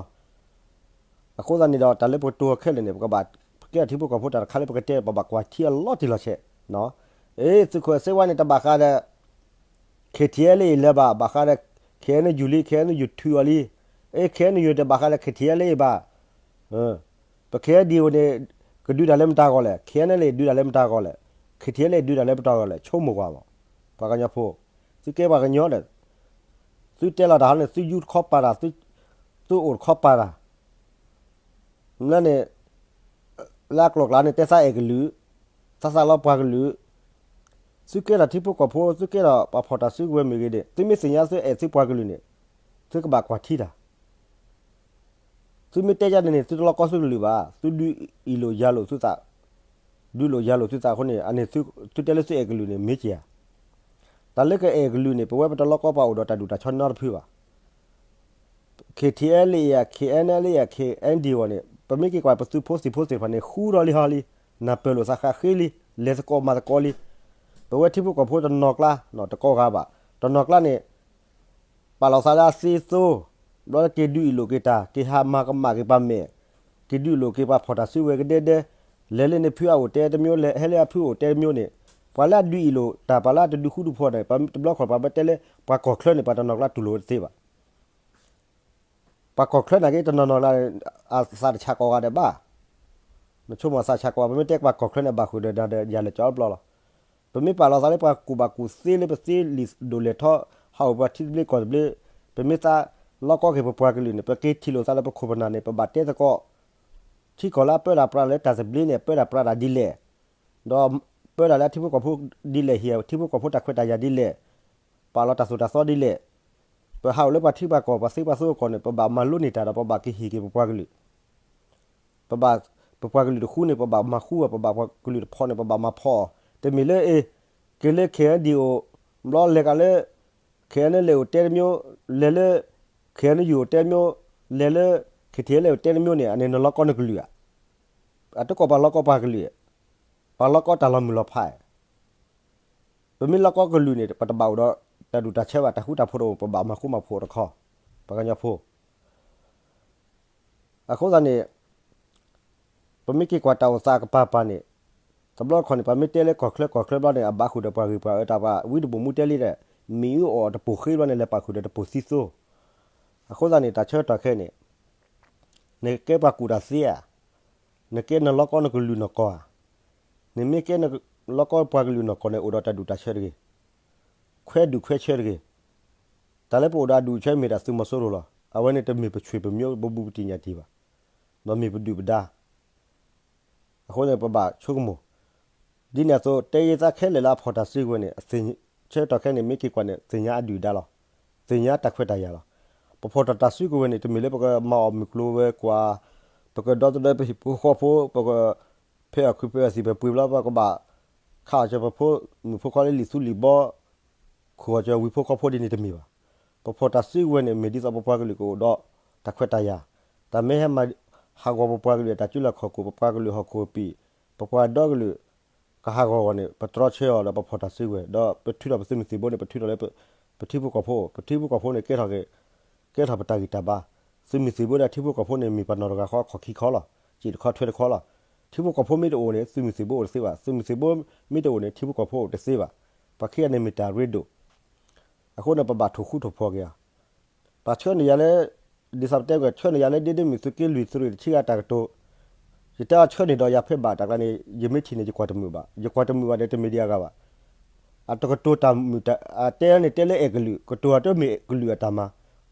အဃိသတးန့ၣ်ဒီး တၢ်လၢပကတိၤခဲလၢာ်န့ၣ် ပကဘၣ် ပကဲထံဖိကီၢ်ဖိတၢ်တခါလၢပကတဲ ပဘၣ်ကွၢ်ထံအလီၤတံၢ်လီၤဆဲး, အ့ သုးခိၣ်စ့ဝါန့ၣ် တဘၣ်ဃးဒီး ခ့ၣ်ထံးအ့လ့ၣ်အ့လၢၤဘၣ်, ဘၣ်ဃးဒီး ခ့ၣ်အဲၣ်ယူၣ်လံ, ခ့ၣ်အဲၣ်ယူၣ်ထုးအီၤလံ, အ့ ခ့ၣ်အဲၣ်ယူၣ်တဘၣ်ဃးဒီး ခ့ၣ်ထံးအ့လ့ၣ်အ့ဘၣ်, ပ ခ့ၣ်အဲၣ်ဒံၣ်အိၣ်န့ၣ် ကဒုးတၢ်လၢမတၤဂီၢ်လဲၣ်, ခ့ၣ်အဲၣ်လ့ၣ်ဒုးတၢ်လၢမတၤဂီၢ်လဲၣ်, ခ့ၣ်ထံးအ့လ့ၣ်ဒုးတၢ်လၢမတၤဂီၢ်လဲၣ်, ဆိကမိၣ်ကွၢ်မး, ပှၤကညီဖိ, သုကဲပှၤကညီဒီး သုတဲလီၤတၢ်ဟီန့ၣ် သုယူတခီပၤတၢ်, သုအိၣ်တခီပၤတၢ်, န့ၣ် လၢအကျိၤအကျဲန့ၣ် တဲသးအဲၣ်ကလုာ်, သးသးလီပှၤကလုာ်, သုကဲထီၣ်ထံဖိကီၢ်ဖိ သုကဲထီၣ်ပှၤဖီၣ်တၢ်စုကဝဲၤမ့ၢ်ဂ့ၤန့ၣ် သုမ့ၢ်သ့ၣ်ညါသုအဲၣ်သုပှၤကလုာ်န့ၣ် သုကဘၣ်ကွၢ်ထံတၢ် သုမ့ၢ်တဲယါန့ၣ်န့ၣ် သုတလီၤကီသုကလုာ်ဘၣ်, သုဒုးအံၣ်လိာ်ယၤလိာ်သုသး, ဒုးလိာ်ယၤလိာ်သုသးအဃိန့ၣ် အန့ၣ်သုတဲလၢသုအဲၣ်ကလုာ်န့ၣ် မ့ၢ်က့ၤဧါ. တၢ်လၢကအဲၣ်ကလုာ်န့ၣ် ပဝဲပတလီၤကီပှၤအိၣ်ဒီးတၢ်ဒူၣ်တၢ်ဆၢနီတဖုဘၣ်. ခ့ၣ်ထံးအ့လ့ၣ်အ့ ခ့ၣ်အဲၣ်အ့လ့ၣ်အ့ ခ့ၣ်အဲၣ်ဒံၣ်အ့ အံၤန့ၣ် ပမ့ၢ်က့ၤကွၢ်ပသုးဖိသံၣ်ဖိသ့ၣ်တဖၣ်န့ၣ် ဃူထီၣ်လံဟီလံ, နၢ်ပၢၢ်လိာ်သးဃးဃ့လံ, လဲၤသကိးမၤသကိးလံ. ပဝဲထံဖိကီၢ်ဖိတနီၤကျါ တကိးဂၤဘၣ်, တနီၤကျါန့ၣ် ပာ်လီၤသးလၢအသ့အသိ, ဘျီလၢက့ၤဒုးအံၣ်လိာ်က့ၤတၢ်, က့ၤဟးမၤကမၣ်က့ၤပှၤမဲာ်, က့ၤဒုးလိာ်က့ၤပှၤဖီၣ်တၢ်စုကဝဲၤကဒဲဒဲ, လဲၤလၢန့ၣ်ဖုအအိၣ်တဲတမျိုး, လဲၤဟဲလၢအဖုအိၣ်တဲတမျိုးန့ၣ်, ပှၤလၢအဒုးအံၣ်လိာ်တၢ် ပှၤလၢအတဒုးဃူဒုးဖိးန့ၣ် တဘျီခီၣ်ပှၤမ့ၢ်တဲလၢ ပှၤကီၢ်ချၢန့ၣ် ပှၤတနီၤကျါတူၢ်လိာ်ဝဲတသ့ဘၣ်. ပှၤကီၢ်ချၢန့ၣ်က့ တနီၤနီၤလၢ အသးတဆးကိးဂၤဒဲးဘၣ်. နဆိကမိၣ်အသးဆးကိးဂၤ, ပမ့ၢ်တဲပှၤကီၢ်ချၢန့ၣ် ဘၣ်ဃုာ်ဒီးနၤဒီးယၤလၢာ်ကၠီတဘျီလီၤ. ပမ့ၢ်ပာ်လီၤသးလၢပှၤကူၣ်ဘၣ်ကူၣ်သ့လၢပသ့လံာ်ဒိၣ်လဲၢ်ထီ, ဟးအိၣ်ပှၤထံသဘျ့ကီၢ်သဘျ့, ပမ့ၢ်သးလီၤကီက့ၤပပှၤကလုာ်န့ၣ် ပက့ၤထံၣ်လိာ်သးလၢပခိၣ်ပနၢ်န့ၣ် ပဘၣ်တဲသကိး, ထံကီၢ်လၢအပၢတၢ်ပြးလၢတၢ်သဘျ့န့ၣ် အပၢတၢ်ပြးတၢ်ဒ်လဲၣ်, ဒီးပၢတၢ်လၢအထံဖိကီၢ်ဖိဒ်လဲၣ်, ဟ့ၣ်ထံဖိကီၢ်ဖိတၢ်ခွဲးတၢ်ယာ်ဒ်လဲၣ်, ပာ်လီၤတၢ်သိၣ်တၢ်သီဒ်လဲၣ်. ပဟးအိၣ်လၢပှၤထံပှၤကီၢ် ပှၤသ့ပှၤသိအကီၢ်န့ၣ် ပဘၣ်မၤလိန့ၢ်တၢ်ဒီး ပဘၣ်ကဟ့ၣ်က့ၤပပှၤကလုာ်, ပဘၣ်, ပပှၤကလုာ်တဃူန့ၣ် ပဘၣ်မၤဃူအီၤ, ပဘၣ်ပှၤကလုာ်တဖီၣ်န့ၣ် ပဘၣ်မၤဖီၣ်အီၤ. တမ့ၢ်လၢအ့ၣ်, က့ၤလၢ ခ့ၣ်အဲၣ်ဒံၣ်အ့ အိၣ်, ဘျီလဲၤကးလၢ ခ့ၣ်အဲၣ်အ့လ့ၣ် အိၣ်တဲတမျိုး, လဲၤလၢ ခ့ၣ်အဲၣ်ယူၣ် အိၣ်တဲတမျိုး, လဲၤလၢ ခ့ၣ်ထံးအ့လ့ၣ် အိၣ်တဲတမျိုးန့ၣ် အန့ၣ်နလီၤကီနကလုာ်ဧါ. အတကိးပှၤလီၤကီပှၤကလုာ်, ပှၤလီၤကီတၢ်လီၤမုၢ်လီၤဖးဧါ. ပမ့ၢ်လီၤကီကလုာ်န့ၣ် ပတဘၣ်အိၣ်ဒီးတၢ်ဒူၣ်တၢ်ဆၢဘၣ်, တၢ်ဃူတၢ်ဖိးတအိၣ်, ပဘၣ်မၤဃူမၤဖိးတခီ, ပှၤကညီဖိ. အဃိသတးန့ၣ် ပမ့ၢ်က့ၤကွၢ်တၢ်အိၣ်သးကပၤပၤန့ၣ်, တဘျီတခီၣ်န့ၣ် ပမ့ၢ်တဲလၢကီၢ်ချၢကီၢ်ချၢဘျီန့ၣ် အဘၣ်ဃုာ်ဒီးပှၤဂ့ၢ်ပှၤအၢတၢ်ပှၤ, ဝံတဘိၣ်မူတဲလံဒီး မ့ၣ်အူအီၣ်တပိာ်ဃ့ဘျီန့ၣ် လဲၤပာ်ဃုာ်ဒီးတပိာ်သံသိ. အဃိသတးန့ၣ် တၢ်ဆၢကတီၢ်ခဲအံၤန့ၣ် နကဲပှၤကူၣ်တၢ်သ့ဧါ, နကဲနလီၤကီနကလုာ်နီၢ်ကီၢ်ဧါ, နမ့ၢ်ကဲနလီၤကီပှၤကလုာ်နီၢ်ကီၢ်န့ၣ် အိၣ်ဒီးတၢ်ဒူၣ်တၢ်ဆၢတဂ့ၤ, ခွဲးဒူၣ်ခွဲးဆၢတဂ့ၤ. တၢ်လၢပအိၣ်ဒီးအဒူၣ်အဆၢမ့ၢ်ဒၣ်သုးမီၤစိရိၤလီၤ. အဝဲန့ၣ်တမ့ၢ်ပဆွေပမျိုး ပဘူးပတံၢ်ညၣ်တံၢ်ဘၣ်, ဒီးမ့ၢ်ပဒုၣ်ပဒါ အဃိန့ၣ် ပဘၣ်ဆိကမိၣ်, ဒ်န့ၣ်အသိး တဲယသးခဲလၢာ်လၢအဖီၣ်တၢ်စုကဝဲၤန့ၣ် ဆၢကတီၢ်ခဲအံၤန့ၣ် မ့ၢ်က့ၤကွၢ်န့ၣ် သ့ၣ်ညါအဒုၣ်အဒါလီၤ. သ့ၣ်ညါတၢ်ခွဲးတၢ်ယာ်လီၤ. ပဖီၣ်တၢ်တၢ်စုကဝဲၤန့ၣ် တမ့ၢ်လၢပကမၤအီၣ်မုၢ်ကျိၤဝဲၤကွာ်, ပကဒီသဒၢပဟံၣ်ဖိဃီဖိ, ပကဖဲးအီၣ်ခုးဖဲးအီၣ်သံၣ်ပှ့ၤဘျီ ပကဘၣ်ခးအီၣ်စၢၤပဖိမုၣ်ဖိခွါလၢလံာ်သူလံာ်ဘီ ခိၣ်အီၣ်စၢၤဝံဖိဃီဖိဒ်န့ၣ်တမ့ၢ်ဘၣ်. ပဖီၣ်တၢ်စုကဝဲၤန့ၣ် မ့ၢ်ဒ်သိးပပှၤကလုာ်ကအိၣ်ဒီးတၢ်ခွဲးတၢ်ယာ်, တၢ်မ့ၢ်ဟဲမၤဟးဂီၤပပှၤကလုာ်အတၢ်စုလီၢ်ခီၣ်ခိၣ်, ပပှၤကလုာ်ဟီၣ်ခိၣ်အပံာ်, ပပှၤဒီကလုာ်ကဟးဂီၤဂီၤန့ၣ် ပတြီဆၢအီၤဒီးပဖီၣ်တၢ်စုကဝဲၤ, ဒီးပထုးထီၣ်ပသုးမုၢ်သံၣ်ဘိန့ၣ် ပထုးထီၣ်လၢ ပထံဖိကီၢ်ဖိ, ပထံဖိကီၢ်ဖိန့ၣ် ကဲထီၣ်က့ၤ ကဲထီၣ်ပတၢ်ဂံၢ်တၢ်ဘါ. သုးမုၢ်သံၣ်ဘိဒီးထံဖိကီၢ်ဖိန့ၣ် မ့ၢ်ပှၤနီၢ်တဂၤဃီ ခီၣ်ခံခီလီၤ, စံၣ်တခီထွဲတခီလီၤ. ထံဖိကီၢ်ဖိမ့ၢ်တအိၣ်န့ၣ် သုးမုၢ်သံၣ်ဘိအိၣ်တသ့ဘၣ်, သုးမုၢ်သံၣ်ဘိမ့ၢ်တအိၣ်န့ၣ် ထံဖိကီၢ်ဖိအိၣ်တသ့ဘၣ်. ပှၤခံဂၤန့ၣ်မ့ၢ်တၢ်ရ့ဒိၣ်, အဃိန့ၣ် ပဘၣ်ထိၣ်ဃူထိၣ်ဖိးက့ၤအီၤ. ပဆၢန့ၢ်ယၤလၢ ဒ်သိးပတဲကဆှၢန့ၢ်ယၤလၢဒ့ဒ့မုၢ်သုးက့လွံၢ်သုးရ့ၣ်တဆံဂၤတၢ်ကတိၤ, ယတဲအီၤဆှၢန့ၢ်ဒီးယၤဖဲဘၣ်တၢ်ကျါန့ၣ် ယမ့ၢ်ထံၣ်န့ၣ် ယကွၢ်တမုာ်ဘၣ်, ယကွၢ်တမုာ်ဘၣ်ဒီးတမ့ၢ်ဒံးအဂၤဘၣ်. အတကတိၤတၢ်မုာ်, အတဲန့ၣ်တဲလၢအဲၣ်ကလုာ်, ကတိၤတမ့ၢ်ကလုာ်အတၢ်မၤ,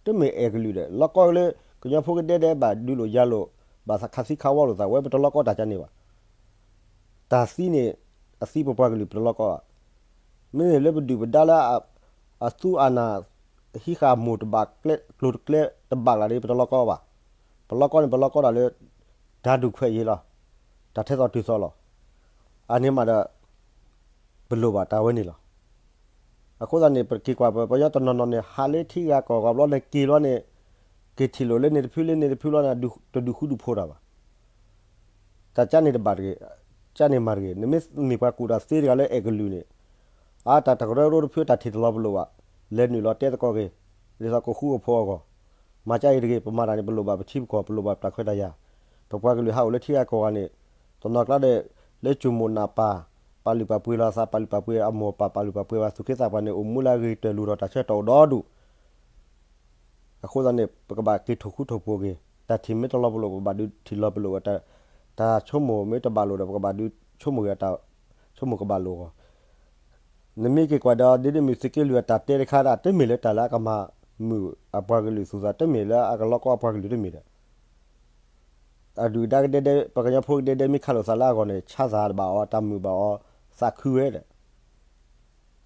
တမ့ၢ်အဲၣ်ကလုာ်ဒီး လီၢ်ကီလၢ ကညီဖိကဒဲဒဲးဘၣ်ဒုးလိာ်ယၤလိာ်, ဘၣ်ခးသံခးဝီလိာ်သး ဝဲပတလီၢ်ကီတၢ်ကန့ၣ်ဘၣ်. တၢ်သံန့ၣ် အသံပပှၤကလုာ်ပတလီၢ်ကီဘၣ်. မ့မ့ၢ်လၢပဒုၣ်ပဒါလၢ အသူအနၢ် ဟံးဃာ်မိၢ်တဘၣ်ကျဲ ကျိၤတကျဲတဘၣ်လၢၤဒီး ပတလီၢ်ကီဘၣ်. ပလီၢ်ကီန့ၣ် ပလီၢ်ကီတၢ်လၢ တၢ်ဒုးခွဲးယာ်လီၤ. တၢ်ထဲသိးတုၤသိးလီၤ. အန့ၣ်မးဒီး ပလိၣ်ဘၣ်တၢ်ဝဲန့ၣ်လီၤ. အဃိသတးန့ၣ် ပက့ၤကွၢ်ပှၤကညီတနီၤနီၤန့ၣ် ဟးလၢထံဂၤကီၢ်ဂၤဘျီန့ၣ်က့ၤဘျီန့ၣ် က့ၤထံၣ်လိာ်လၢန့ၣ်တဖုလၢန့ၣ်တဖုလီၤန့ၣ် တဒုးဃူဒုးဖိးတၢ်ဘၣ်. တၢ်ကန့ၣ်တဘၣ်တဂ့ၤ, ကန့ၣ်မၤတဂ့ၤ, နမ့ၢ်မ့ၢ်ပှၤကူၣ်တၢ်သ့တဂၤလၢအဲၣ်ကလုာ်န့ၣ် အါတၢ်တကရၢကရိတဖုတၢ်ထံၣ်တလီၤပလိာ်ဘၣ်, လဲၤနုာ်လီၤတဲသကိးက့ၤ, ဒ်သိးကဃူကဖိးအဂီၢ်, မၤကၢ်အံၤတဂ့ၤ, ပမၤတၢ်န့ၣ် ပလိၣ်ဘၣ်ပထံပကီၢ်, ပလိၣ်ဘၣ်ပတၢ်ခွဲးတၢ်ယာ်, ပပှၤကလုာ်ဟးအိၣ်လၢထံဂၤကီၢ်ဂၤန့ၣ် တနီၤကျါဒီး လၢကၠိမိၢ်နၢ်ပၢ် ပာ်လုၢ်ပာ်ပှ့ၤလီၤသး, ပာ်လုၢ်ပာ်ပှ့ၤအမိၢ်အပၢ်, ပာ်လုၢ်ပာ်ပှ့ၤဘၣ် သူၣ်က့သးပှၢ်န့ၣ် အိၣ်မူလၢအဂ့ၤကတၢၢ် လူၤထီၣ်တၢ်ဆၢကတီၢ်အိၣ်ဒီဒူၣ်. အဃိသတးန့ၣ် ပကဘၣ်က့ၤထိၣ်ဃူထိၣ်ဖိးက့ၤ, တၢ်ထံၣ်မ့ၢ်တလီၤပလိာ် ပကဘၣ်ဒုးထံၣ်လီၤပလိာ်ဝဲ, တၢ်ဆိကမိၣ်မ့ၢ်တဘၣ်လိာ်ဒီး ပကဘၣ်ဒုးဆိကမိၣ်က့ၤအတၢ်ဆိကမိၣ်ကဘၣ်လိာ်အဂီၢ်. နမ့ၢ်က့ၤကွၢ်ဒီး ဒ့ဒ့မုၢ်သုးက့လွံၢ်အတၢ်တဲတခါဒၣ် တမ့ၢ်လၢတၢ်လၢအကမၤမုာ်အပှၤကလုာ်သူၣ်သး, တမ့ၢ်လၢအကလီၢ်ကီအပှၤကလုာ်တမ့ၢ်ဒီး အဒုၣ်အဒါကဒဲဒဲ ပှၤကညီဖိကဒဲဒဲမ့ၢ်ခးလိာ်သးလၢအဂီၢ်န့ၣ် ဆါသးတဘၣ်အီၤ, တၢ်မုာ်ဘၣ်အီၤ, သးခုဝဲဒီး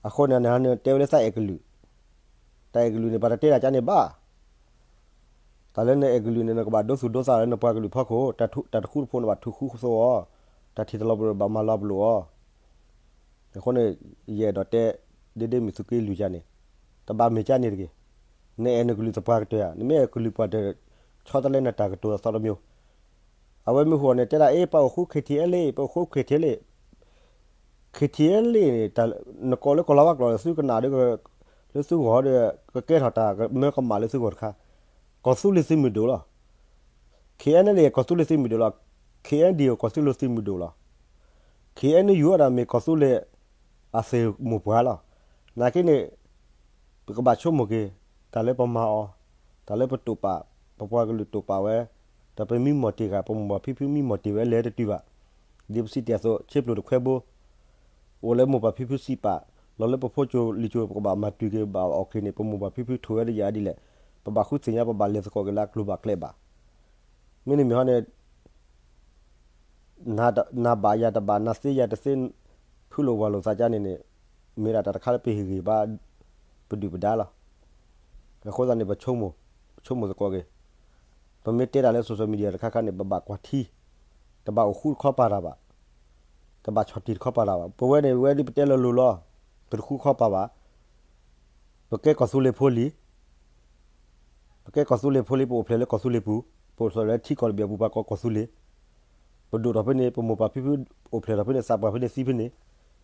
အဃိန့ၣ် နဟးနတဲဝဲလၢသးအဲၣ်ကလုာ်, တၢ်အဲၣ်ကလုာ်န့ၣ် ပှၤတတဲတၢ်ကန့ၣ်ဘၣ်. တၢ်လၢနအဲၣ်ကလုာ်န့ၣ် နကဘၣ်ဒိသူၣ်ဒိသးလၢနပှၤကလုာ်ဖီခိၣ်, တၢ်တဃူတဖိးန့ၣ်ဘၣ်ထုးဃူသိးအီၤ, တၢ်ထံၣ်တလီၤပလိာ်ဘၣ်မၤလီၤပလိာ်အီၤ. အဃိန့ၣ် ယအဲၣ်ဒိးတဲ ဒ့ဒ့မုၢ်သုးက့လွံၢ်ယၤန့ၣ် တဘၣ်မ့ၢ်ကန့ၣ်တဂ့ၤ. နအဲၣ်နကလုာ်သပှၢ်ကတၢၢ်ဧါ, နမ့ၢ်အဲၣ်ကလုာ်ပှၢ်တၢၢ် ဆီတလဲနတၢ်ကတိၤအသီတမျိုး. အဝဲမ့ၢ်ဟူးအီၤန့ၣ် တဲဒၣ်အ့ ပအိၣ်ဃူ ခ့ထံအဲလ့, ပအိၣ်ဃူ ခ့ထံအဲလ့, ခ့ထံအဲလ့န့ၣ် နကိးလၢကီၢ်လီၤဝါကျိာ်လၢသုကနၣ်ဒီး လၢသုဂီၢ်ဒီး ကကဲထီၣ်တၢ်မၢကမၣ်လၢသုဂီၢ်တခါ, ကီၢ်သူလ့ၤသုးမုၢ်ဒိၣ်လီၤ. ခ့အဲလ့ ကီၢ်သူလ့ၤသုးမုၢ်ဒိၣ်လီၤ. ခ့အဲဒံ ကီၢ်သူလ့ၤသုးမုၢ်ဒိၣ်လီၤ. ခ့အဲနယူ ဝဲဒၣ်မ့ၢ်ကီၢ်သူလ့ၤအသုးမိၢ်ပှၢ်လီၤ. နာ်က့န့ၣ် ပကဘၣ်ဆိကမိၣ်က့ၤ တၢ်လၢပမၤအီၤ, တၢ်လၢပတိာ်ပာ်, ပပှၤကလုာ်တိာ်ပာ်ဝဲ, ဒီးပမံမီၢ်တ့ၢ်ဂၤ ပမိၢ်ပၢ်ဖံဖုမံမီၢ်တ့ၢ်ဝဲလဲၤတတုၤဘၣ်. ဒ်ပစံးတ့ၢ်အသိး ဆ့ပျိတခွဲဘိ အိၣ်လၢမိၢ်ပၢ်ဖံဖုစံးပာ်, လီၤလၢပဖိကၠိလံၤကၠိ ပကဘၣ်မၤတုၤက့ၤဘၣ်အီၤခ့န့ၣ် ပမိၢ်ပၢ်ဖံဖုထိၣ်ဝဲဒီးယၤဒ်လဲၣ်, ပဘၣ်ဃုသ့ၣ်ညါ ပဘၣ်လဲၤသကိးက့ၤလၢအကျိၤဘၣ်ကျဲဘၣ်. မ့မ့ၢ်ဟီန့ၣ် နဘၣ်ယၤတဘၣ် နသ့ယၤတသ့ ဖုလိာ်ဝၤလိာ်သးကန့ၣ်န့ၣ် မ့ၢ်ဒၣ်တၢ်တခါလၢပဟ့ၣ်ဂံၢ်ဘါ ပဒုၣ်ပဒါလီၤ. အဃိသတးန့ၣ် ပဆိကမိၣ်, ဆိကမိၣ်သကိးက့ၤ, ပမ့ၢ်တဲတၢ်လၢ social media တခါခါန့ၣ် ပဘၣ်ကွၢ်ထံ, တဘၣ်အိၣ်ဃူတခီပၤတၢ်ဘၣ်, တဘၣ်ဆီၣ်တံၢ်တခီပၤတၢ်ဘၣ်. ပဝဲန့ၣ် ဝဲဒ်ပတဲလၢလိၤလီၤ, ပတဃူတခီပၤဘၣ်. ပကဲကီၢ်သူလ့ၤဖိလံ ပကဲကီၢ်သူလ့ၤဖိလံ ပအိၣ်ဖျဲၣ်လၢကီၢ်သူလ့ၤပူၤ, ပအိၣ်ဖျဲၣ်လၢထံကီၢ်တဘ့ၣ်အပူၤ ပှၤကိးကီၢ်သူလ့ၤ, ပဒိၣ်ထီၣ်ဖဲန့ၣ် ပမိၢ်ပၢ်ဖံဖုအိၣ်ဖျဲၣ်ထီၣ်ဖဲန့ၣ် သးပှၢ်ဖဲန့ၣ်သံဖဲန့ၣ်,